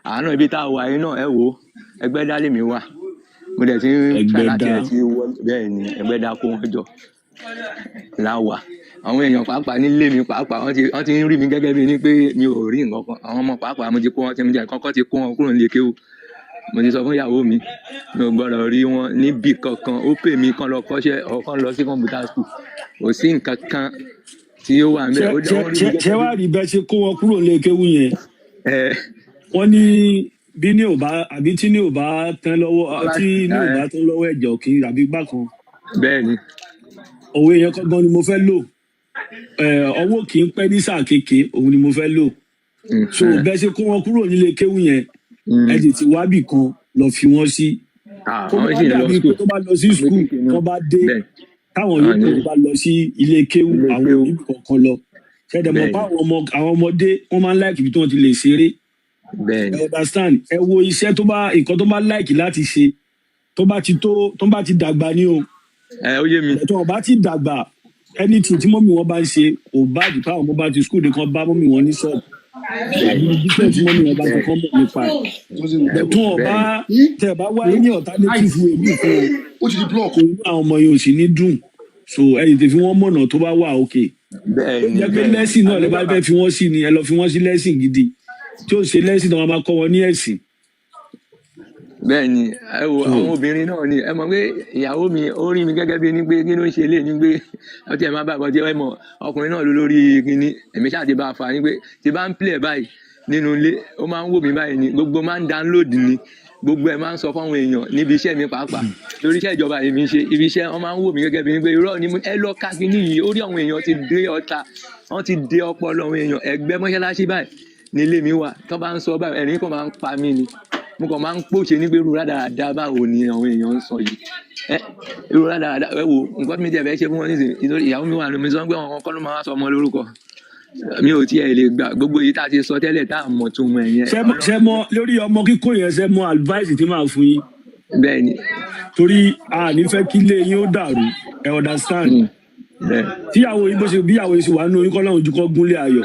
Àánú ibi tá a wà yìí náà, ẹ wò ó, Ẹgbẹ́dá lèmi wà. Mo dẹ̀ ti ń try láti Ẹgbẹ́dá. ẹ̀ ti wọ bẹ́ẹ̀ ni, Ẹgbẹ́dá kó wọn jọ láwà. Àwọn èèyàn pàápàá nílé mi pàápàá, wọ́n ti ń rí mi gẹ́gẹ́ bíi ní pé mi ò rí nǹkan kan. Àwọn ọmọ pàápàá, mo ti kó wọn, tí mo jẹ́ kọ́kọ́ ti kó wọn kúrò nílé kéwú. Mo ti sọ fún ìyàwó mi, mi ò gbọ́dọ̀ rí wọn níbì kankan. Ó pè mí kán lọ kọ́ṣẹ́ ọ̀ kán lọ sí computer school. Kò sí nǹkan kan tí ó wà Ṣé níbẹ̀. Ó ṣé wọ́n rí mi ṣé gẹ́gẹ́ ṣé bí wàá rí bẹ́ẹ̀ ṣe kó wọn kúrò nílé kéwú yẹn? Ẹ Wọ́n ní bí ní ò bá àbí tí ní ò bá tán lọ́wọ́, bá tí ní ò ẹ bá tán lọ́wọ́, ẹ̀jẹ̀ òkè àbí gbà kan. Bẹ́ẹ̀ ni. Òwe yẹn kọ́ gan ni mo fẹ́ lò. Ọwọ́ kì í pẹ́ ní sáà kéke, òun ni mo fẹ́ lò. So bẹ́ẹ̀ ṣe kó wọn kúrò nílé kéwú yẹn, ẹ tètè wábì kan lọ fi wọ́n sí, kó Àwọn má sì ń lọ dàbí pé school. tó bá lọ sí Àwọn school, méjèèjì ni tó bá dé, bẹ́ẹ̀ táwọn àwọn yòókù ní bá lọ sí ilé kéwú, ilé àwọn kéwú. òbí kankan lọ ṣẹ̀dẹ̀ mọ̀ Bẹ́ẹ̀ pé ni. àwọn ọmọdé, wọ́n máa ń like ibi tí wọ́n ti lè ṣeré. Bẹ́ẹ̀ Ẹ ni. understand? Ẹ wo iṣẹ́ tó bá, nǹkan tó bá like láti ṣe, tó bá ti tó bá ti dàgbà ní o. Ẹ ó yé mi. Tó wọn bá ti dàgbà, anything tí mummy wọn bá ń ṣe kò bá jù. Káwọn ọmọ bá ti school nìkan, bá mummy wọn ní ṣọ́ọ̀bù Bẹ́ẹ̀ àbí ni. business tí mummy wọn bá ti Bẹ́ẹ̀ kọ́ mọ̀ nípa ẹ̀. Ẹ Tó wọn bẹ́ẹ̀ bá ni. tẹ̀ bá wá ní alternative way míì fún wọn, kò ní àwọn ọmọ yẹn ò sì ní dùn. So ẹ tètè fi wọ́n mọ̀nà tó bá wà òkè. Bẹ́ẹ̀ Ó ni. jẹ́ pé Bẹ́ẹ̀ ni. lẹ́sìn náà lè Àbí bá bàbá fẹ́ fi wọ́n sí ni, ẹ lọ fi wọ́n sí lẹ́sìn gidi tí ó ṣe lẹ́sìn tó máa máa kọ́ wọn ní ẹ̀sìn. Bẹ́ẹ̀ ni. Ẹ wo So àwọn obìnrin náà ni, ẹ mọ̀ pé ìyàwó mi, ó rí mi gẹ́gẹ́ bí ní pé kí ló ń ṣe lé ní pé ọtí ẹ má bàa bọ́ tí ẹ mọ̀ ọkùnrin náà ló lórí kinní. Èmi ṣáà ti bá a fà ní pé tí bá ń play ẹ̀ báyìí nínú ilé, ó máa ń wò mí báyìí ni, gbogbo máa ń download ni, gbogbo ẹ̀ máa ń sọ fáwọn èèyàn níbi iṣẹ́ mi pàápàá. Lórí iṣẹ́ ìjọba èmi ń ṣe, ibi iṣẹ́ wọn máa ń wò mí gẹ́gẹ́ bí ní pé irọ́ ni ẹ lọ ká kinní yìí. Ó rí àwọn èèyàn ti dé ọta, wọ́n ti dé ọpọlọ àwọn èèyàn. Ẹgbẹ́ mọ́ṣáláṣí báyìí nílé mi wà, tó bá ń sọ báyìí, ẹ̀rín kan máa ń pa mí ni. Mo kàn máa ń pòṣe ní pé irú rádaràda báwo ni àwọn èèyàn ń sọ yìí? Ẹ irú rádaràda, ẹ wo nǹkan tí mi tiẹ̀ fẹ́ ṣe fún wọn nísìnyí. Nítorí ìyàwó mi wà lómi sọ pé àwọn kan ló máa wá sọ ọmọ lórúkọ. Mi ò tiẹ̀ lè gbà gbogbo èyí tá a ti sọ tẹ́lẹ̀ tá a mọ̀ tó mọ̀ ẹ̀yẹn. Ṣé mọ lórí ọmọ kíkó yẹn, ṣé mọ advice tí màá fún yín? Bẹ́ẹ̀ ni. Torí a ní fẹ́ kí ilé yín ó dàrú, ẹ understand? Bẹ́ẹ̀. Tíyàwó yín bó ṣe bí ìyàwó yín ṣe wà nínú oyún, kọ́ lọ́hùn ojú kọ́ gúnlẹ̀ ayọ̀.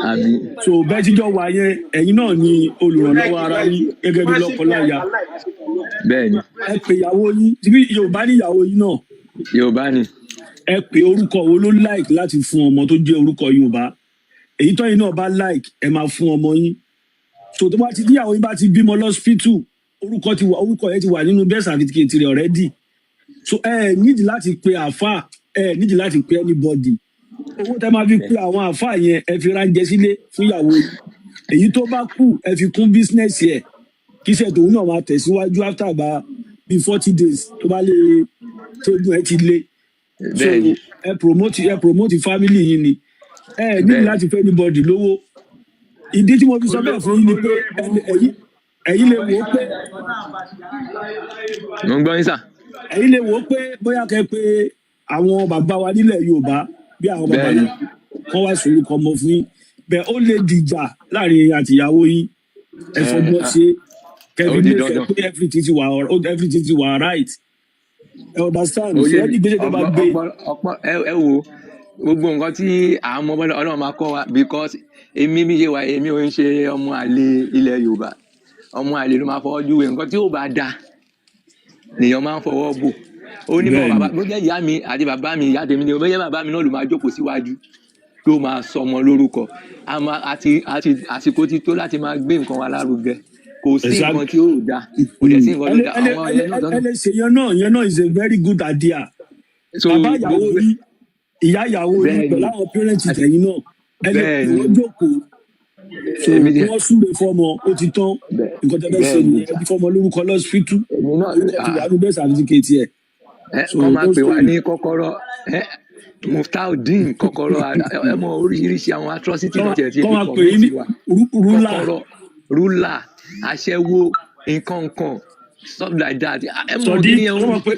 Àmín. So bẹ́ẹ̀ tíjọ́ wà yẹn, ẹ̀yin náà ni olùrànlọ́wọ́ ara yín gẹ́gẹ́ bí lọ́kọláya. Bẹ́ẹ̀ ni. Ẹ pè ìyàwó yín síbí, Yorùbá ní ìyàwó yín náà. Yorùbá ni. Ẹ pè, orúkọ wo ló like láti fún ọmọ tó jẹ́ orúkọ Yorùbá? Èyí tọ́yìn náà bá like, ẹ máa fún ọmọ yín. So tó bá ti díyàwó yín bá ti bímọ lọ́sípítù, orúkọ ti wà, orúkọ yẹn ti wà nínú birth certificate rẹ̀ already. So ẹ nídìí láti pe àáfàá, ẹ nídìí láti pe anybody. Owó tẹ máa fi pe àwọn àáfàá yẹn, ẹ fi ránjẹ sílé fún ìyàwó yín. Èyí tó bá kù, ẹ fi kún business ẹ, kí iṣẹ́ tòun náà máa tẹ̀síwájú after about bíi 40 days tó bá lè tójú ẹ ti lé. So Bẹ́ẹ̀ni. ẹ promote family yín ni. Ẹ nídìí láti fẹ́ anybody lówó. Ìdí tí mo fi sọ bẹ́ẹ̀ fún yín ni pé ẹ̀yin lè wò ó pé Mo ń gbọ́ yín, sir. ẹ̀yin lè wò ó pé bóyá kẹ́ pé àwọn bàbá wa nílẹ̀ Yorùbá, bí àwọn babaláwo, kán wá sórúkọ ọmọ fún yín. Bẹ́ẹ̀ ó lè dìjà láàrin ẹ̀yin àti ìyàwó yín. Ẹ fọgbọ́n ṣe kẹfì Ó di make sure dandan. pé everything ti wà right, ẹ understand? Ó So yé ẹni mi. ìgbésẹ̀ tó bá Ọgbọ́n gbé ọgbọ́n ọpọ. Ẹ wo gbogbo nǹkan tí à ń mọ bọ́lá, Ọlọ́run máa kọ́ wa, because èmi bí ṣe wà, èmi ò ń ṣe ọmọ àlè ilẹ̀ Yorùbá. Ọmọ àlè ló máa fọwọ́ júwe nǹkan tí ò bá da lèèyàn máa ń fọwọ́ bò. Ó ní bọ́ bàbá bó jẹ́ ìyá mi àti bàbá mi, ìyá tèmi ni, bó jẹ́ bàbá mi náà ló máa jókòó síwájú tó máa sọmọ lórúkọ. A máa àti àsìkò ti tó láti máa gbé nǹkan wa lárugẹ. Kò sí nǹkan tí ò da, kò dẹ̀ sí nǹkan tó da. Àwọn Ẹ lè yẹn náà tán. Ẹ lè ṣe yẹn náà, yẹn náà is a very good idea. So Bàbá ìyàwó gbogbo yín, ìyá ìyàwó yín, pẹ̀lú àwọn parents tẹ̀yìn náà, ẹ lè pè wọ́n jókòó, so Èmi kí wọ́n súre fọ́mọ, ó ti tán. Nǹkan tẹ́ fẹ́ ṣe nìyẹn. Ẹ ti fọ́mọ lórúkọ lọ́sípítù, Èmi náà orúkọ ti wà ní birth certificate ẹ̀. Ẹ So kọ́ máa tó pè wá story ní kọ́kọ́rọ́ ẹ, Muftaudeen kọ́kọ́rọ́. Ẹ mọ oríṣiríṣi àwọn atrocity náà tiẹ̀ ti Kọ́ fi máa pè yín ní commit wa. Rúlà. Kọ́kọ́rọ́, rúlà, aṣẹ́wó, nǹkan nǹkan, stuff like that. Ẹ mọ Sọdí kí ni ẹ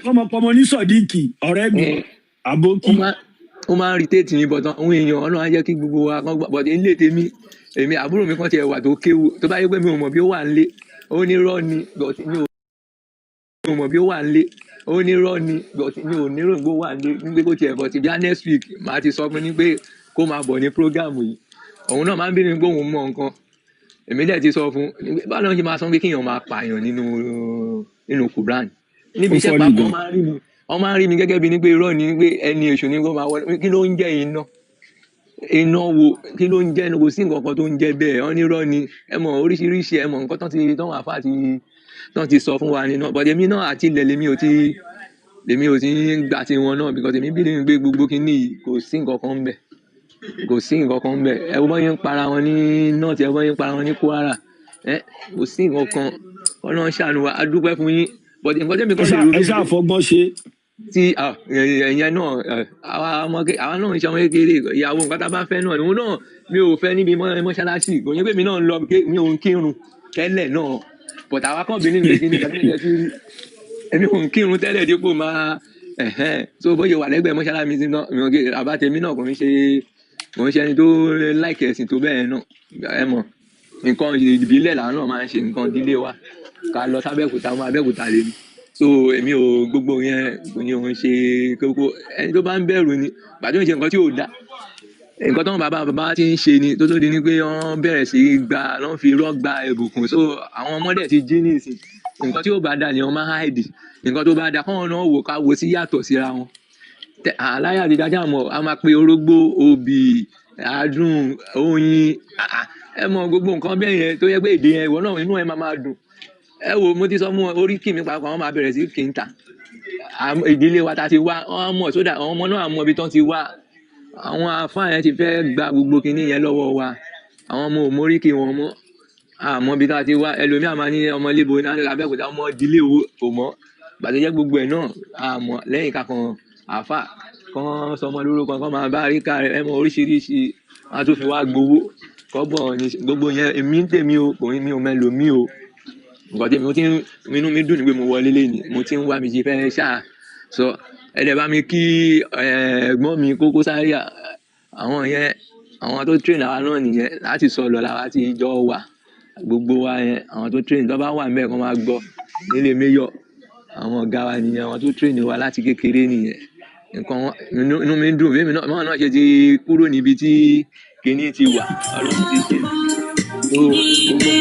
kọ́ máa pọmọ ní Sọdíkì, ọ̀rẹ́ mi, ó àbókí. Máa ń irritate mi, but àwọn èèyàn, Ọlọ́run á jẹ́ kí gbogbo wa kán gbọ́. But ilé tèmi, èmi àbúrò mi kan tiẹ̀ wà tó kéwu, tó bá yẹ pé mi ò mọ̀ bí ó wà nílé, ó ní rọ́ ni, but mi ò mọ̀ bí ó wà nílé, ó ní rọ́ ni, but mi ò ní rògbò wà nílé ní pé kó tiẹ̀ bọ̀. Tí bí next week màá ti sọ fún ní pé kó máa bọ̀ ní program yìí. Òun náà máa ń bí mi pé òun mọ nǹkan. Èmi dẹ̀ ti sọ fún un báwo ló ń ṣe máa sọ pé kéèyàn máa pààyàn nínú Quran níbi Ó iṣẹ́ fọ́ ní pàápàá. gan. Wọ́n máa ń rí mi gẹ́gẹ́ bí ní pé irọ́ ni, pé ẹni èṣù ni kó máa wọlé. Kí ló ń jẹ́ iná? Iná wo? Kí ló ń jẹ́ iná? Kò sí nǹkan kan tó ń jẹ́ bẹ́ẹ̀. Wọ́n ní irọ́ ni. Ẹ mọ̀ oríṣiríṣi, ẹ mọ̀ nǹkan tán ti tán wà fà ti tán ti sọ fún wa nínú. But èmi náà àti ilẹ̀ lèmi ò ti ń gbà tiwọn náà, because èmi bí nínú pé gbogbo kinní yìí, kò sí nǹkan kan ń bẹ̀, kò sí nǹkan kan ń bẹ̀. Ẹ wo bọ́n ṣe ń para wọn ní North, ẹ wo bọ́n ṣe ń para wọn ní Kwara. Ẹ kò sí nǹkan kan. Ọlọ́run ṣàánú wa. A dúpẹ́ fún yín, but nǹkan tẹ́mi Ẹ kàn lè ṣáà ronú ẹ ni ṣáà pé fọgbọ́n ṣe. Tí ẹ̀yẹn náà, àwa ọmọ àwa náà ń ṣe ọmọ kékeré. Ìyàwó, nǹkan tá a bá fẹ́ náà ni òun náà. Mi ò fẹ́ níbi mọ́ṣáláṣí, kò yẹ pé mi náà ń lọ, mi ò ń kírun tẹ́lẹ̀ náà, but àwa kàn bí nínú ìkíni tàbí ìjẹ́ tí èmi ò ń kírun tẹ́lẹ̀ dípò máa ẹ̀hẹ́n. So bóyá wà lẹ́gbẹ̀ẹ́ mọ́ṣáláṣí mi sí náà, mi ò gé àbá tèmi náà, kò ń ṣe ẹni tó like ẹ̀sìn tó bẹ́ẹ̀ náà. Ẹ mọ̀ nǹkan ìbílẹ̀ làwọn náà máa ń ṣe, nǹkan ìdílé wa, ká lọ sábẹ́òkúta, ọmọ Abẹ́òkúta lèmi. So èmi ò, gbogbo yẹn kò ní òun ṣe kókó. Ẹni tó bá ń bẹ̀rù ni gbàdúrà ń ṣe nǹkan tí ò da, nǹkan tó ń bàbá bàbá ti ń ṣe ni tó di ni pé wọ́n bẹ̀rẹ̀ sí í gba, wọ́n fi irọ́ gba ìbùkún. So àwọn ọmọdé ti jí nísìn. Nǹkan tí ó bá da ni wọ́n máa hide, nǹkan tó bá da kọ́ wọn náà wò, ká wo sí yàtọ̀ síra wọn. Àláyà àti dájà mọ̀, a máa pe orógbó, obì, adùn oyin, ẹ mọ gbogbo nǹkan bẹ́ẹ̀ yẹn tó yẹ pé èdè yẹn, ìwọ náà inú ẹ máa máa dùn. Ẹ wo, mo ti sọ fún wọn, orí kì mí pàápàá, wọn máa bẹ̀rẹ̀ sí kì í ta. Ìdílé wa ta ti wá, wọn mọ̀ sódà àwọn ọmọ náà mọ ibi tán ti wá. Àwọn afáà yẹn ti fẹ́ gba gbogbo kinní yẹn lọ́wọ́ wa. Àwọn ọmọ ò móríkì wọn mọ́, àmọ́ ibi tá a ti wá. Ẹlòmíà máa ní ọmọ lébo ní Abẹ́òkúta, ọmọ ìdílé wo kò mọ́ gbàtẹ́jẹ́ gbogbo ẹ̀ náà. Àmọ́ lẹ́yìn kakàn àáfà kan sọmọ lórúkọ kan máa bá ríkà rẹ, ẹ mọ oríṣiríṣi, wọn á tún fi wá gbowó kọ́bọ̀ ní gbogbo yẹn. Èmi ń tèmi o, kò ní mi ò mẹ́lòmí o. Nǹkan tí mo ti ń, inú mi dùn ni pé mo wọlé lẹ́yìn, mo ti ń wá mi ṣe fẹ́ ṣáà sọ. Ẹ dẹ̀ bá mi kí ẹ̀gbọ́n mi Koko Zaria. Àwọn yẹn, àwọn tó train àwa náà nìyẹn láti sọ lọ làwa ti jọ wà, gbogbo wa yẹn. Àwọn tó train tó bá wà níbẹ̀ kó máa gbọ́ nílé mayor, àwọn ọ̀gá wa nìyẹn, àwọn tó train wa láti kékeré nìyẹn. Nǹkan inú mi ń dùn bí èmi náà báwọn náà ṣe ti kúrò níbi tí kinní ti wà, Ọlọ́run ti ṣe. So gbogbo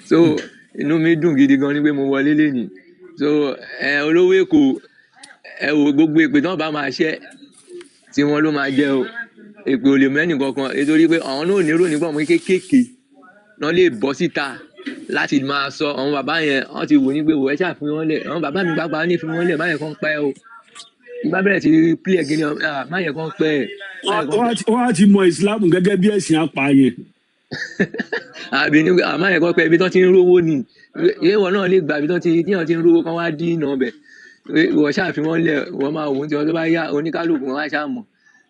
so inú mi dùn gidi gan ni pé mo wọlé lénìí. So ẹ olówó Èkó, ẹ wo gbogbo èpè tí wọn bá máa ṣẹ tí wọn ló máa jẹ o. Èpè ò lè mẹ́nì kankan, nítorí pé àwọn náà ò ní ròyìn pé àwọn kéékèèké náà lè bọ́ síta láti máa sọ. Àwọn bàbá yẹn wọ́n ti wò ní pé wò ẹ ṣáà fi wọ́n lẹ̀. Àwọn bàbá mi pàápàá ní fi wọ́n lẹ̀, má yẹ kán pẹ́ o. Ìgbà bẹ̀rẹ̀ sí pílẹ̀ gíní, má yẹ kán pẹ́ ẹ̀, má yẹ kán Wọ́n pẹ́. á ti mọ ìsìlámù gẹ́gẹ́ bí ẹ̀sìn apààyàn. Àbí ní pé má yẹ kán pẹ́, ibi tán ti ń rówó ni. Ìwọ náà lè gbà ibi tán ti tí wọ́n ti ń rówó kán wá dín iná bẹ̀. Ìwọ ṣáà fi wọ́n lẹ̀, wọ́n máa wò ó tí wọ́n tó bá yá oníkálukú wọn á ṣáà mọ̀.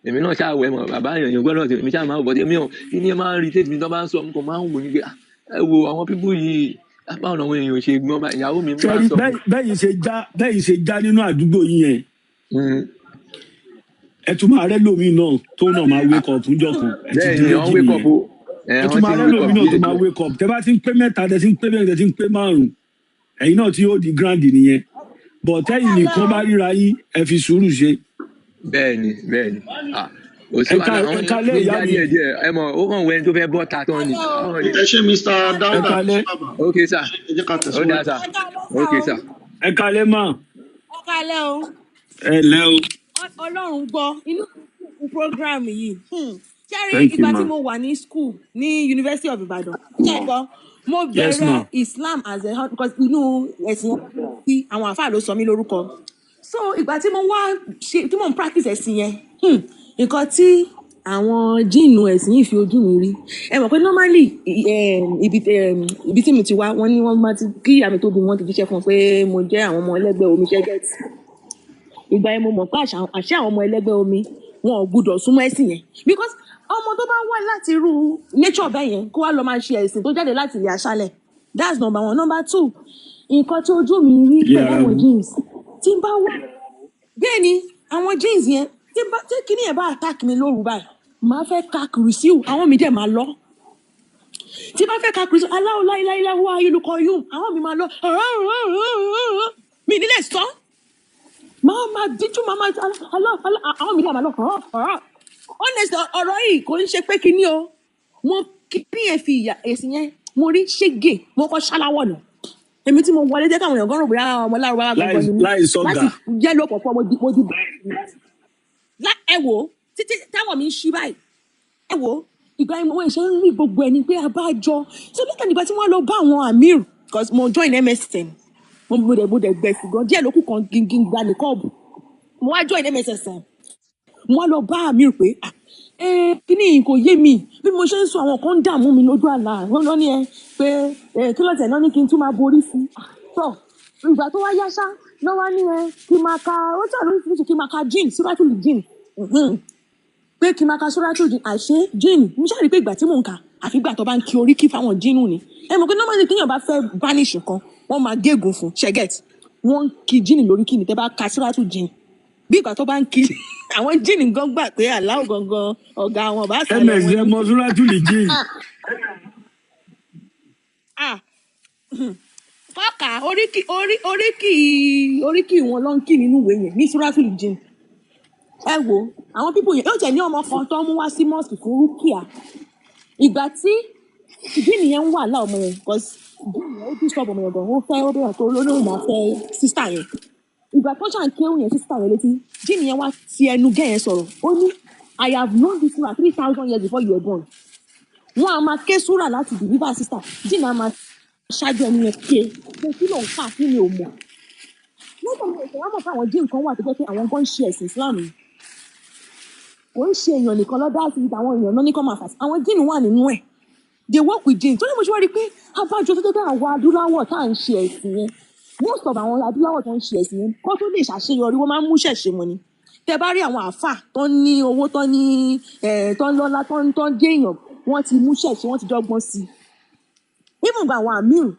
Èmi náà ṣáà wẹ̀ mọ̀ bàbá èèyàn yẹn gbọ́dọ̀ èmi ṣáà máa wò bọ́tí mi ò kí ni ẹ máa ń rí tèmi tó bá ń sọ, mo kàn máa ń wò ní pé ẹ wo àwọn pípú yìí, báwo làwọn èèyàn ṣe gbọ́n báyìí? Ìyàwó mi máa ń Sẹ́rí sọ fún bẹ́yìn ṣe já nínú àdúgbò yín yẹn, mi. ẹ tún máa rẹ́ lómi náà tó náà máa wake up ńjọ́ kan. Ẹ ti Bẹ́ẹ̀ di ni wọ́n méjì wake up nìyẹn. o, ẹ Ẹ tún wọ́n ti máa ń rẹ́ wake lómi up náà tó díẹ̀ máa díẹ̀. wake up. Tẹ bá ti ń pé mẹ́ta, tẹ ti ń pé mẹ́rin, tẹ ti ń pé márùn-ún, ẹ̀yin náà tí yóò di grand nìyẹn. Bọ̀ Ẹ tẹ́yìn kálẹ́ nìkan o. bá ríra yín, ẹ fi sùúrù ṣe. Bẹ́ẹ̀ ni, bẹ́ẹ̀ ni, kò sí Ẹ wàhálà, àwọn èèyàn kalẹ́ ti ń ìyá já mi. díẹ̀ díẹ̀. Ẹ mọ̀ ó kàn wẹ́ni tó fẹ́ bọ́ ta tán ni. Kálẹ́ o. Àwọn èèyàn. Ẹ ṣé Mr. Ẹ Dauda, ẹ ṣé kalẹ́. bàbá, Ok sir, ẹ jẹ́ ká ó dáa tẹ̀síwájú. sir, Ẹ kálẹ́ sá ok o. sir. Ẹ kalẹ́ mà. Ẹ kálẹ́ o. Ẹ lẹ́ o. Ọlọ́run gbọ́ inú mi dùn fún program yìí. Ṣẹ́rí Thank you ìgbà tí ma. mo wà ní school ní University of Ibadan, ṣé ẹ gbọ́, mo Yes bẹ̀rẹ̀ ma. Islam as a because inú ẹ̀sìn yẹn tí àwọn àáfàá ló sọ mí lórúkọ. So ìgbà tí mo wá ṣe tí mo ń practice ẹ̀sìn yẹn, nǹkan tí àwọn jíìnù ẹ̀sìn yìí fi ojú mi rí. Ẹ mọ̀ pé normally ibi tí mo ti wá, wọ́n ní wọ́n máa ti kí ìyá mi tó bí wọ́n ti jíṣẹ́ fún un pé mo jẹ́ àwọn ọmọ ẹlẹ́gbẹ́ omi ṣẹ́gẹ́tì. Ìgbà yẹn mo mọ̀ pé àṣà àwọn ọmọ ẹlẹ́gbẹ́ omi wọn ò gbúdọ̀ súnmọ́ ẹ̀sìn yẹn, because ọmọ tó bá wá láti irú nature bẹ́ẹ̀ yẹn kó wá lọ máa ṣe ẹ̀sìn tó jáde láti ilẹ̀ aṣálẹ̀, that's number one. Number two, nǹkan tí ojú mi rí Ilé pẹ̀lú ara àwọn mú. jeans tí n bá wá, bẹ́ẹ̀ ni àwọn jeans yẹn tí n bá tí kíní yẹn bá attack mi lóru báyìí, màá fẹ́ ka kùrìsíù, àwọn mi dẹ̀ máa lọ. Tí bá fẹ́ ka kùrìsíù aláwọ̀ láíláíláwọ̀ ayélujára yún, àwọn mi máa lọ, mi nílẹ̀ sọ, máa máa díjú, máa máa alá alá, àwọn mi náà máa lọ. Honestly, ọ̀rọ̀ yìí kò ń ṣe pé kinní o, mo kíní yẹn fi ìyà èsì yẹn mo rí ṣége, mo kọ́ ṣáláwọ̀ nù. Èmi tí mo wọlé jẹ́ káwọn èèyàn gan rò bóyá ọmọ lárúbáwá Láì gangan ni mí láì sọ̀gà. láti yẹ́lò pọ̀pọ̀ mo di ẹ wò ó títí táwọn mi ń ṣí báyìí. Ẹ wò ó ìgbà yẹn mo ṣe ń rí gbogbo ẹni pé abájọ so lẹ́tà nígbà tí wọ́n lọ bá àwọn amir, because mo join MSN, mo dẹ̀ gbẹ̀sì gan díẹ̀ lókù kan gígí gba ní kọ́ọ̀bù, mo wá join MSN, mo wá lọ bá amir pé kíní yìí kò yé mi, bí mo ṣe ń sọ àwọn kan ń dààmú mi lójú àlá, wọn lọ ní ẹ pé kí lọ́tẹ̀ náà ní kí n tún máa borí sí i. Tọ ìgbà tó wá yá ṣá ló wá ní ẹ kí n máa ka ó jà lóríṣiríṣi, kí n máa ka jean síwájú jean, pé kí n máa ka sóràtò jìn, àṣé jìn mo ṣáà rí i pé ìgbà tí mò ń kà àfi ìgbà tó bá ń kí oríkì fáwọn jínù ni. Ẹ mọ̀ pé normally téèyàn bá fẹ́ banish nǹkan, wọ́n máa gégùn fún ṣẹ́gẹ̀t, wọ́n ń kí jìnnì lórí kí ni tẹ́ bá ka sóràtò jìn bí ìgbà tó bá ń kí àwọn jìnnì gan gbà pé aláwọ̀ gangan ọ̀gá àwọn bá sàlẹ̀ Ms wọn ẹ ni. mọ Súrátùlì jíìn. Ah, kọ́ka oríkì orí oríkì oríkì wọn ló ń kí nínú ìwé yẹn ní sóràtò jìn. Ẹ wo àwọn pípò yẹn yóò jẹ ní ọmọ kan tó ń mú wá sí mosque fún rúkìá. Ìgbà tí jíìnì yẹn ń wà láà ọmọ yẹn, cause jíìnì yẹn ó disturb ọmọ yẹn gan, ó fẹ́ ó bẹ̀rẹ̀ tó lóun máa fẹ́ sísá yẹn. Ìgbà tó ṣàn kéwù yẹn sísá yẹn létí, jíìnì yẹn wá ti ẹnu gẹ́ yẹn sọ̀rọ̀, ó ní I have known this surah 3,000 years before you were born. Wọn a máa ké súrà láti deliver sísá, jíìnì a máa ṣáájú ẹni yẹn ké pé kí ló ń kà, kí ni ò mọ̀ lọ́dọ̀ mi. Ìṣẹ̀wá mọ̀ pé àwọn jíìnì kan wà tó jẹ́ pé àwọn gan ń ṣe ẹ̀sìn Islam yìí, kò ń ṣe èèyàn nìkan lọ́dá sí àwọn èèyàn náà ní kọ́ máa fà sí, àwọn jíìnì wà nínú ẹ̀, they work with jinn. Torí mo ṣe wá rí i pé abájọ tó jẹ́ pé àwa adúláwọ̀ tá à ń ṣe ẹ̀sìn yẹn, most of àwọn adúláwọ̀ tó ń ṣe ẹ̀sìn yẹn kó tó lè ṣàṣeyọrí wọ́n máa ń mú ṣẹ̀ṣe wọn ni. Tẹ bá rí àwọn àáfà tó ń ní owó tó ní tó ń lọ́lá tó ń dé èèyàn, wọ́n ti mú ṣẹ̀ṣe, wọ́n ti dọ́gbọ́n sí i. Even gba àwọn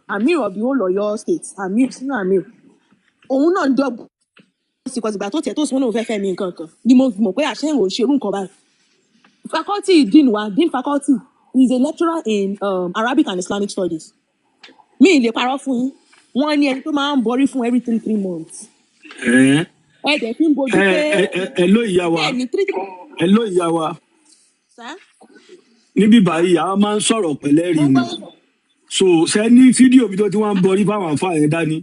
amir of the whole Ọ̀yọ́ state, amir sínú amir, òun náà ń dọ́gbọ́n sí i, because ìgbà tó tiẹ̀ tó sún lóun fẹ́ fẹ́ mi nǹkan kan ni mo mọ̀ pé àṣẹ ìwò ṣerú nǹkan báyìí. Faculty dean wa, dean faculty is a lecturer in Arabic and Islamic studies. Mi ì lè parọ́ fún yín, wọ́n ní ẹni tó máa ń borí fún every three three months. Ẹ Ẹ dẹ̀ fi ń bojú ẹ pé ẹ ẹ ló ìyá wa. Bẹ́ẹ̀ ni three three. Ẹ ló ìyá wa. Sá. Níbí báyìí àwa máa ń sọ̀rọ̀ pẹ̀lẹ́rì Mo ni. gbọ́ yín. So ṣe ní fídíò bí tó ti wá ń bọrí fáwọn àǹfààní yẹn dání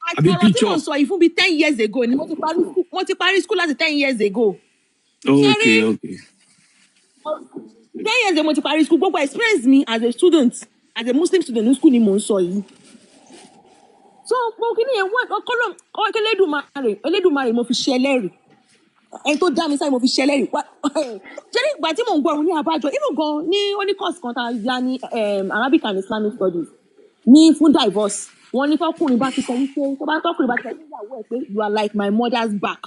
Àti àbí ọ̀rọ̀ tí mò píchọ̀? ń sọ yìí fún bíi 10 years ago ni mo ti parí school, mo ti parí school láti 10 years ago. Ṣé Ok, rí ok. 10 years ago mo ti parí school, gbogbo experience mi as a student, as a Muslim student ní school ni mò ń sọ yìí. So mo kí ni yẹn wọ́n ọkọ́lọ́ Elédùmarè, Elédùmarè mo fi ṣe ẹlẹ́rìí, ẹni tó dá mi sáyé mo fi ṣe ẹlẹ́rìí. Ṣé ní ìgbà tí mò ń gbọ́ ọ̀run ní abájọ even gan ní ó ní course kan tá a ya ní Arabic and Islamic Studies ní fún divorce, wọ́n ní tọkùnrin bá ti sọ wípé tó bá tọkùnrin bá ti sọ níyàwó ẹ̀ pé you are like my mother's back,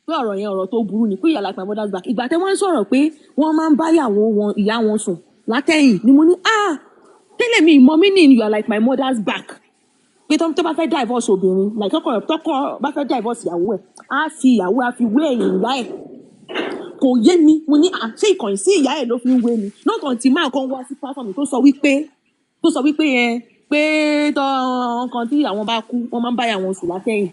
pé ọ̀rọ̀ yẹn ọ̀rọ̀ tó burú ni, pé you are like my mother's back. Ìgbà tẹ́ wọ́n ń sọ̀rọ̀ pé wọ́n máa ń bá ìyàwó wọn ìyá wọn sùn látẹ̀yìn ni mo ní ah tẹ́lẹ̀ mi ìmọ̀ mi ní you are like my mother's back, pé tó bá fẹ́ divorce obìnrin, like tọkọ bá fẹ́ divorce ìyàwó ẹ̀, á fi ìyàwó á fi wé ẹ̀yìn ìyá ẹ̀. Kò yé mi, mo ní à ṣé ìkànnì sí ìyá ẹ̀ ló fi ń wé mi not until máa kan wá sí platform tó sọ wípé yẹn pé tọ́ kan tí àwọn bá kú wọ́n máa ń bá ìyàwó sùn látẹ̀yìn.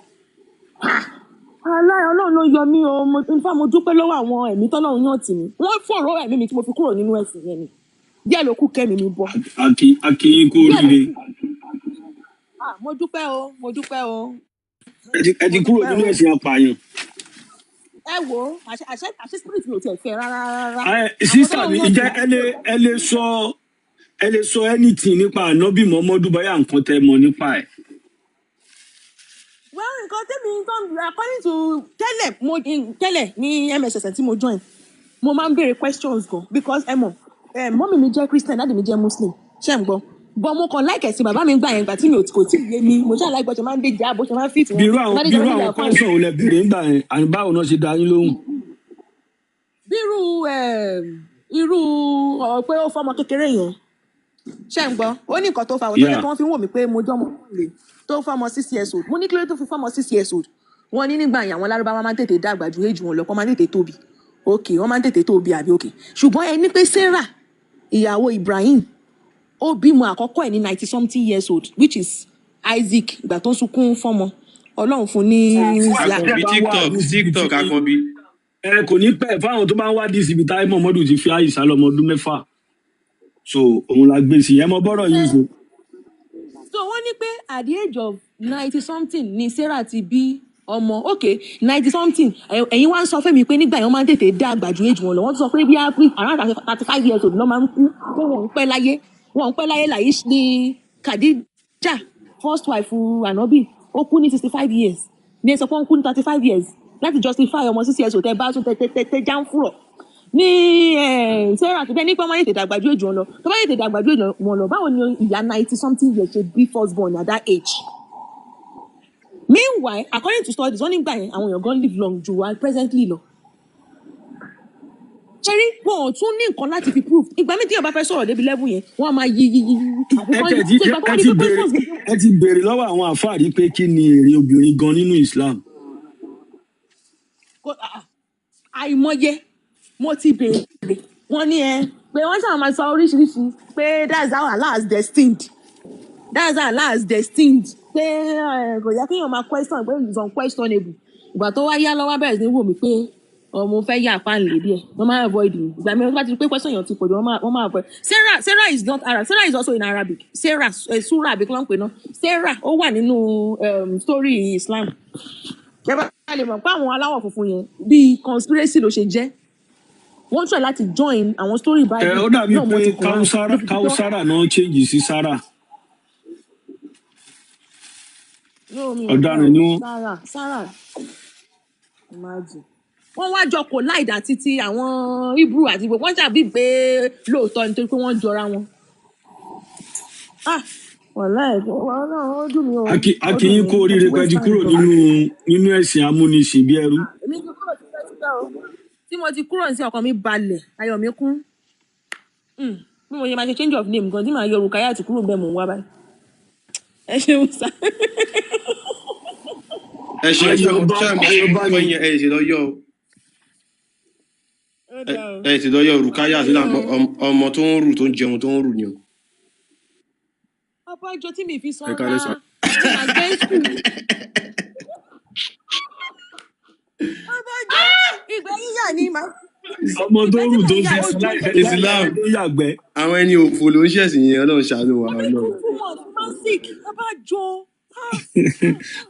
Aláì Ọlọ́run ló yọ mí o. Mo in fact mo dúpẹ́ lọ́wọ́ àwọn ẹ̀mí tọ́lọ́run yàn tì mí, wọ́n fọ̀rọ̀ ẹ̀mí mi tí mo fi kúrò nínú ẹ̀sìn yẹn ni. Díẹ̀ ló kù kẹ́mi mi bọ́. Akin kú Díẹ̀ ló oríire. kù. Ah, mo dúpẹ́ o, mo dúpẹ́ o. Ẹ ti Mo kúrò dúpẹ́ nínú o. ẹ̀sìn apààyàn. Ẹ wo àṣẹ spirit mi ò tiẹ̀ fẹ́ rárá rárá. Ẹ Àwọn sísà tọ́lọ́run mi, yàn tì ǹjẹ́ mí. ẹ lè sọ anything nípa ànábì Muhammadu, báyà nǹkan tẹ́ mọ̀ nípa ẹ̀? Well, nǹkan tẹ́mi nǹkan according to tẹ́lẹ̀ mo tẹ́lẹ̀ ní MSSN tí mo join, mo máa ń béèrè questions gan because ẹ mọ̀ ẹ mummy mi jẹ́ Christian, daddy mi jẹ́ Muslim, ṣé ń gbọ́? But mo kàn like ẹ̀sìn bàbá mi gbà yẹn, gbà tí mi ò kò tí ì yé mi, mo ṣáà like bó ṣe máa ń dé jà, bó ṣe máa ń fit Bí wọn irú àwọn bá dé bí jà irú bá dé àwọn jà fáwọn. question wo lẹ béèrè ńgbà yẹn, àní báwo náà ṣe dá yín lóhùn? Bírú irú ọ̀rọ̀ pé ó fọmọ kékeré yẹn, ṣé ń gbọ́, ó ní nǹkan tó fa àwọn tó jẹ́ Yeah. kí wọ́n fi ń wò mí pé mo jọ́mọ lè tó fọmọ 6 years old. Mo ní kí ló tó fi fọmọ 6 years old? Wọ́n ní nígbà yẹn àwọn lárúbáwá máa ń tètè dàgbà ju age wọn lọ, kó máa ń tètè tóbi. Ok, wọ́n máa ń tètè tóbi àbí? Ok, ṣùgbọ́n ẹni pé Sarah ìyàwó Ibrahim ó bímọ àkọ́kọ́ ẹ̀ ní 90 something years old, which is Isaac. Ìgbà tó ń sunkún fọ́mọ, Ọlọ́run fún ní Àkànbí. Tẹ́ bá ń wá TikTok. àdìsí ibi tí TikTok, Àkànbí. Ẹ kò ní pẹ́ fáwọn tó bá ń wá àdìsí ibi táyé Muhammadu ti fi àyíṣà lọ́mọ ọdún 6, so òun la gbé sí ẹ mọ bọ́rọ̀ yìí ṣe. So wọ́n ní pé at the age of 90 something ni Sarah ti bí ọmọ. Ok, 90 something, ẹ̀yin wá ń sọ fún mi pé nígbà yẹn wọ́n máa ń tètè dá àgbà ju age wọn lọ. Wọ́n tún sọ pé bí around 35 years old ló máa ń kú, pé wọ́n ń pẹ́ láyé, wọ́n ń pẹ́ láyé láyé ní. Khadija, first wife Ànábì, ó kú ní 65 years ní. Ẹ sọ pé wọ́n kú ní 35 years láti justify ọmọ 6 years old tẹ bá tún tẹ tẹ tẹ tẹ já ń fúrọ̀ ní Sarah tó bẹ́ẹ̀ ní pé wọ́n máa ń tètè dàgbà ju age wọn lọ. Tó bá tètè dàgbà ju age wọn lọ, báwo ni ìyá 90 something years ṣe bí first born at that age? Meanwhile, according to studies, wọ́n nígbà yẹn àwọn èèyàn gan live long ju wa presently lọ. Ṣẹ́rí wọn ò tún ní nǹkan láti fi prove. Ìgbà míì tí èèyàn bá fẹ́ sọ̀rọ̀ débi level yẹn, wọ́n á máa yí yí yí yí àfi Ẹ kán tẹ̀ yí ti so ìgbà tó ẹ wá di ti pé béèrè questions ẹ ti béèrè lọ́wọ́ àwọn àfáà rí pé kí ni èrè obìnrin gan nínú Islam? Kò àìmọye mo ti béèrè. Wọ́n ní ẹ pé wọ́n ṣáà máa sọ oríṣiríṣi pé that's how Allah has destined, that's how Allah has destined, pé kò yẹ kéèyàn máa question, pé it's unquestionable. Ìgbà tó wá yá lọ́wọ́ bẹ̀rẹ̀ sí ní wò mí pé ọmọ fẹ́ yà páàlì díẹ̀, wọ́n máa avoid mi. Ìgbà mi wọ́n bá ti rí pé question yẹn ti pọ̀ jù, wọ́n máa avoid. Sarah is not Arab. Sarah is also in Arabic. Sarah, Surah àbí kí ló ń pè náà, Sarah ó wà nínú story Islam. Ẹ bá lè mọ̀ pé àwọn aláwọ̀ funfun yẹn bíi conspiracy ló ṣe jẹ́, wọ́n try láti join àwọn story Ẹ Bible ó dàbí náà pé mọ́ ti Quran Kausara ló fi di pé Kausara náà change sí Sarah. No, mi ò Ọ̀daràn gbọ́ ni o. wọ́n. Sarah, Sarah, imagine, wọ́n wá jọ collide àti ti àwọn Hebrew àti gbogbo wọ́n ṣàbí pé lóòótọ́ nítorí pé wọ́n jọra wọn. Ah, wàláì, wàhálà, ó dùn mí o. Ó A kí dùn yín mí, kú mo ti oríire pé ẹ waste ti time kúrò gan. nínú ẹ̀sìn amúnisìn bí ẹrú. Èmi ti kúrò tipẹ́tipẹ́ o. Tí mo ti kúrò ní, ọkàn mi balẹ̀, ayọ̀ mi kún. Bí mo ṣe máa ṣe change of name gan tí màá yọ Rukayat kúrò bẹ́ẹ̀, mò ń wá báyìí. Ẹ ṣeun sá. Ẹ ṣe ṣe Ayọ̀bá ṣe mo ṣe Ayọ̀bá kọ́ ni. yẹn, ẹ ṣe lọ yọ o. Ó Ẹ dáa o. ẹ ṣe lọ yọ Rukayat Ẹ sílá ṣeun o. ọmọ tó ń rù, tó ń jẹun, tó ń rù ni o. Abájọ tí mi fi Ẹ sanra kálẹ́ sà. mo máa gbé school. Abájọ ìgbẹ́ yíyà ni màá Ọmọ tó ìgbẹ́ tí rù mò tó ń yà fi ó ju láì oúnjẹ láì Islam ẹni tó yàgbẹ́. Àwọn ẹni òfò ló ń ṣẹ̀sìn yẹn, Ọlọ́run ṣàánú wa. Every Ọlọ́run. 2 months mo máa ń sick. Abájọ, ah.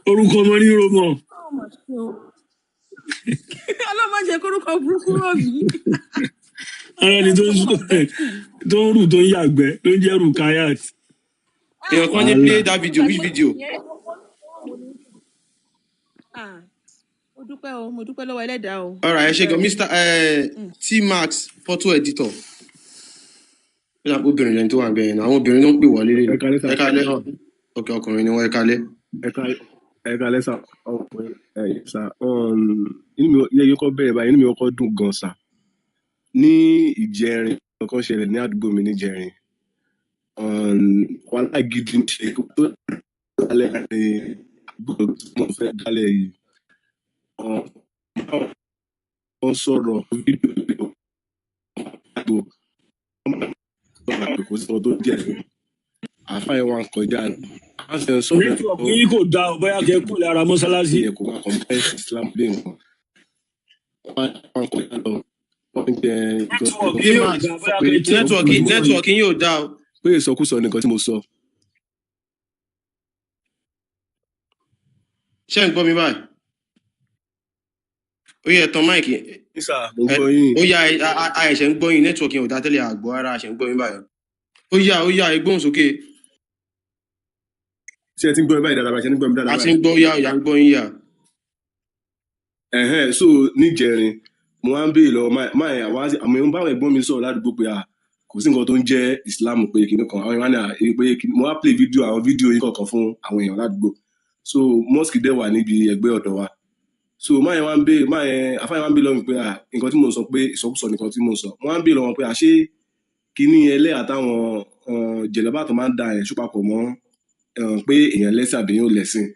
Orúkọ ọmọ ní Romọ. Oh mà ṣe o. Ọlọ́run má jẹ́ kórúkọ burúkú rọ̀ mí. Ara ẹni tó ń Ọmọ bẹ́ẹ̀ school. tó ń rù tó ń yàgbẹ́ ló ń jẹ́ Rukayat. Èèyàn kan ní Wàhálà. play that video, which video? Ah, mo dúpẹ́ o, mo dúpẹ́ lọ́wọ́ ẹlẹ́dàá o. Alright, ẹ ṣe Dúpẹ́ gan o. Mr T Max photo editor. Ó dà pé obìnrin lẹni tó wà bẹ́ẹ̀ náà, àwọn obìnrin ló ń pè wọlé lé. Ẹ kalẹ́ sà. Ẹ kálẹ́, òkè ọkùnrin ni wọ́n, ẹ kálẹ́. Ẹ kalẹ́ sà, ọkùnrin ẹ sà. Inú mi yẹ kí kọ́ bẹ̀rẹ̀ báyìí, inú mi kọ́kọ́ dùn gan sà. Ní ìjẹrin, nǹkan ṣẹlẹ̀ ní àdúgbò mi níjẹrin. Wàhálà gidi ń ṣe kó tó dálẹ̀ ní àdúgbò tí mo fẹ́ dálẹ̀ yìí. Wọ́n sọ̀rọ̀ fídíò àgbo, wọ́n máa pè kó sí ọ̀rọ̀ tó díẹ̀ àáfàá yẹn wà ń kọjá wọ́n sì ń sọ̀rọ̀. Network yín kò dáa o, bóyá kẹ́ kú lára mọ́ṣáláṣí. Yẹ kó wá kọ̀m̀pẹ́ǹsì Islam dé nǹkan wọ́n á kọjá lọ, wọ́n ń jẹ Network T yín ò Max dáa, bóyá kẹ́ change network position. Network yín ò dáa o. Pé ìsọkúsọ nìkan tí mo sọ. Ṣé ń gbọ́ mi báyìí? Ó yẹ ẹ tan mic. Ní sà, mo gbọ́ yín. Ó yá, a ẹ̀ṣẹ̀ ń gbọ́ yín, network yẹn ò dáa tẹ́lẹ̀, àgbọ̀ ara ẹ̀ṣẹ̀ ń gbọ́ yín báyìí. Ó yá, ó yá, ẹ gbóhùn sókè. Ṣé ẹ ti ń gbọ́ mi báyìí dáadáa báyìí? Ṣé ẹ ti ń gbọ́ mi dáadáa A ti ń báyìí? gbọ́, ó yá, ó yá, ń gbọ́ yín yà. Ẹ̀hẹ́n, so níjẹrin mo wá ń béèrè lọ́wọ́ máa ẹ̀ àwọn àmì ń báwọn ẹ̀gbọ́n mi sọ̀rọ̀ ládùúgbò pé à kò sí nǹkan tó ń jẹ́ Islam, pé kinní kan àwọn èèyàn wá ní à èyí pé mo wá play video, àwọn fídíò yín kọ̀ọ̀kan fún àwọn èèyàn ládùúgbò. So mosque dẹ̀ wà níbi ẹgbẹ́ ọ̀dọ̀ wa. So máa yẹn wá ń béèrè, máa yẹn àfáà yẹn wá ń béèrè lọ́wọ́ mi pé à nǹkan tí mò ń sọ pé ìsọkúsọ nìkan tí mò ń sọ. Mo wá ń béèrè lọ́wọ́ wọn pé à ṣé kinní ẹlẹ́yà táwọn jẹ̀lẹ́bà tó máa ń da yẹn ṣó papọ̀ mọ́ pé èèyàn lẹ́sìn àbí èèyàn ò lẹ́sìn.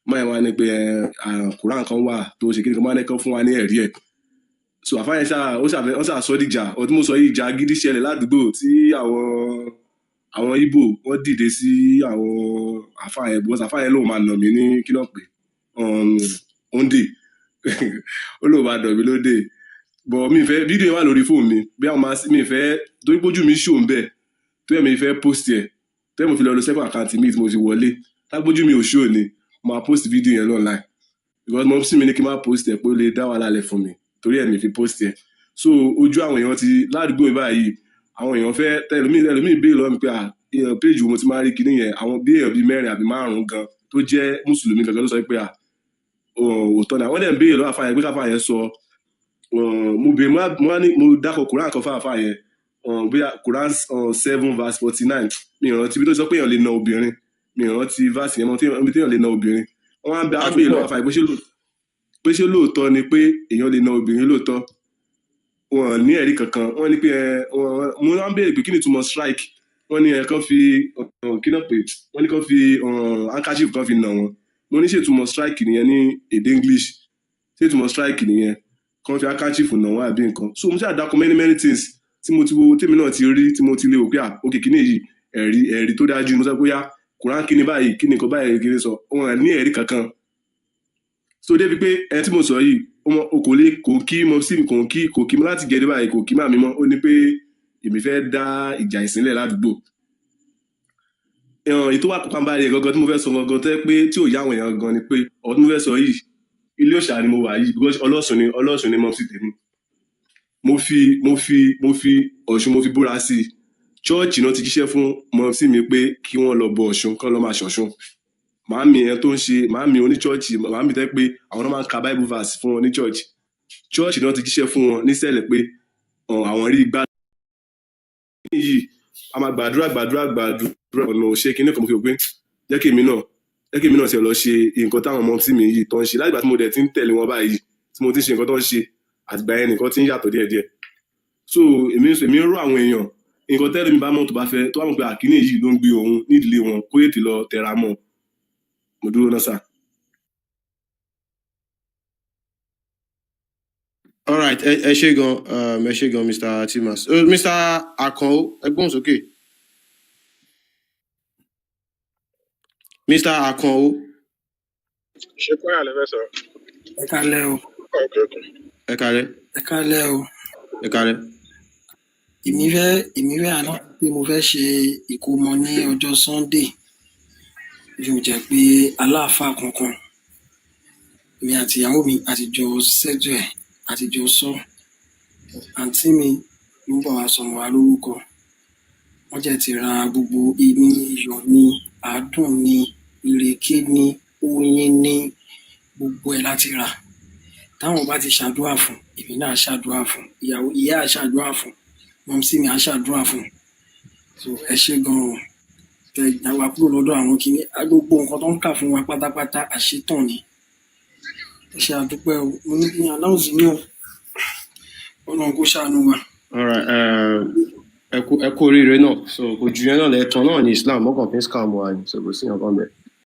Máa yẹn wá ní pé Quran kan wà tó ṣe kíni kan, máa ní kan fún wa ní ẹ̀rí ẹ̀. So àfáà yẹn ṣáà ó ṣàfẹ́ ó ṣáà sọ dìjà. Ọtí mo sọ yìí, ìjà gidi ṣẹlẹ̀ ládùúgbò tí àwọn Ìgbò wọ́n dìde sí àwọn àfáà yẹn, bọ́sà àfáà yẹn lòun máa nà mí ní kí náà pé òǹdè, ó lóun máa nà mí lóde. Bọ̀ mi fẹ́ fídíò yẹn wà lórí fóònù mi bí àwọn máa mi fẹ́ torí pójú mi ṣò ń bẹ̀ tó yẹ mi fẹ́ post ẹ̀ tó yẹ mo fi lọ lo second account mi tí mo ti wọlé tágbójú mi ò ṣò ni mo máa post fídíò yẹn online, because mo sì mi ní kí n má post ẹ̀ pé ó lè dá wàhálà lẹ̀ fún mi, torí ẹ̀ mi fi post ẹ̀. So ojú àwọn èèyàn ti ládùúgbò mi báyìí, àwọn èèyàn fẹ́ tẹlòmíì tẹlòmíì béèrè lọ́wọ́ mi pé à èèyàn péjì wo mo ti máa rí kinní yẹn. Àwọn bí èèyàn bíi mẹ́rin àbí márùn-ún gan tó jẹ́ mùsùlùmí gangan ló sọ pé à òótọ́ ni. Àwọn dẹ̀ ń béèrè lọ́wọ́ àfáà yẹn pé káfáà yẹn sọ mo béèrè, mo wá ní mo dákọ̀ Quran kan fáfáà yẹn, bóyá Quran 7 verse 49, mi ò rántí ibi tó sọ pé èèyàn lè na obìnrin, mi ò rántí verse yẹn mọ́ ibi téèyàn lè na obìnrin. Wọ́n á béèrè lọ́wọ́ àfáà yẹn pé ṣé lóòótọ́ ni pé èèyàn lè na obìnrin lóòótọ́. Wọn ní ẹ̀rí kankan. Wọ́n ní pé ẹ mo wá ń béèrè pé kí ni ìtumọ̀ strike. Wọ́n ní ẹ kàn fi kí náà pé wọ́n ní kàn fi handkerchief kan fi nà wọ́n. Mo ní ṣé ìtumọ̀ strike nìyẹn ní èdè English? Ṣé ìtumọ̀ strike nìyẹn, kàn fi handkerchief nà wọ́n àbí nǹkan? So mo ṣáà dákọ many many things tí mo ti wo, tèmi náà ti rí, tí mo ti lè wò pé à ok kíní yìí ẹ̀rí ẹ̀rí tó dájú. Mo sọ pé yá Quran kíní báyìí, kíní nǹkan báyìí kíní sọ. Wọn ní ẹ̀rí kankan. So débi pé ẹni tí mo sọ yìí ọmọ o kò lè kò kí mọ sí kò kí kò kí mọ láti gẹ̀ẹ́dẹ́ báyìí, kò kí má mi mọ́. Ó ní pé èmi fẹ́ dá ìjà ìsìnlẹ̀ ládùúgbò. Èyí tó wà kópa bá rẹ̀ gangan tí mo fẹ́ sọ gangan tó yẹ pé tí ò yá àwọn èèyàn gan ni pé ọ̀rọ̀ tí mo fẹ́ sọ yìí, ilé òòṣà ni mo wà yìí, because ọlọ́sùn ni, ọlọ́sùn ni mọ́sí tèmi. Mo fi Ọ̀ṣun mo fi búra sí i. Chọ́ọ̀chì náà ti jíṣẹ́ fún mọ́sí mi pé kí wọ́n lọ bọ Ọ̀ṣun, kán lọ máa ṣọ̀ṣun. Màámi ẹ tó ń ṣe màámi oníchọ́ọ̀chì, màámi tẹ́ pé àwọn náà máa ń ka bible verse fún wọn ní church. Church náà ti jíṣẹ́ fún wọn nísẹ̀lẹ̀ pé àwọn rí igbá yìí, a máa gbàdúrà gbàdúrà gbàdúrà ọ̀nà òṣè kínní kan. Mo fi rò pé jẹ́ kí èmi náà ṣe lọ ṣe nǹkan táwọn ọmọ sí mi yìí tó ń ṣe. Láti ìgbà tí mo dẹ̀ ti ń tẹ̀lé wọn báyìí, tí mo ti ń ṣe nǹkan tó ń ṣe, àtìgbà yẹn nìkan ti ń yàtọ̀ díẹ̀díẹ̀. So èmi ń rọ àwọn èèyàn, nǹkan tẹ́lẹ̀ mi bá mọ̀, tó bá fẹ́, tó bá mọ̀ pé àkíní yìí ló ń gbé òun nídìílé wọn, kó yètè lọ tẹra mọ́. Mo dúró náà sà. Alright, ẹ ṣé gan, ẹ ṣé gan, Mr Timas. Mr Akànó, ẹ gbóhùn sókè. Mr Akànó. Ṣé kwaya lè fẹ́ sọ? Ẹ kálẹ́ o. Ok. Ẹ kálẹ́. Ẹ kálẹ́ o. Ẹ kálẹ́. Èmi fẹ́ àná pé mo fẹ́ ṣe ìkómọ ní ọjọ́ Sunday. Mi ò jẹ́ pé aláàfáà kankan. Èmi àti ìyàwó mi a ti jọ settle ẹ̀, a ti jọ sọ. Àǹtí mi ló ń bọ̀ wá sọmọ wa lórúkọ. Wọ́n jẹ́ ti ra gbogbo èmi iyọ̀ ní, àádùn ní, ìrèké ní, oyin ní, gbogbo ẹ̀ láti rà. Táwọn bá ti ṣàdúrà fún, èmi náà á ṣàdúrà fún, ìyàwó ìyá á ṣàdúrà fún, mọ̀mísí mi á ṣàdúrà fún. So ẹ ṣé gan-an o. Tẹ gbà wá kúrò lọ́dọ̀ àwọn kinní. Gbogbo nǹkan tó ń kà fún wa pátápátá àṣetàn ni. Ẹ ṣé, a dúpẹ́ o. Mo ní kí n announce yín o. Ọlọ́run kó ṣàánú wa. Alright, ẹ kú oríire náà. So kò ju yẹn náà lẹ́tọ̀ náà ní Islam, wọ́n kàn fi ń scam wa ni, so kò sí nǹkan bẹ́ẹ̀.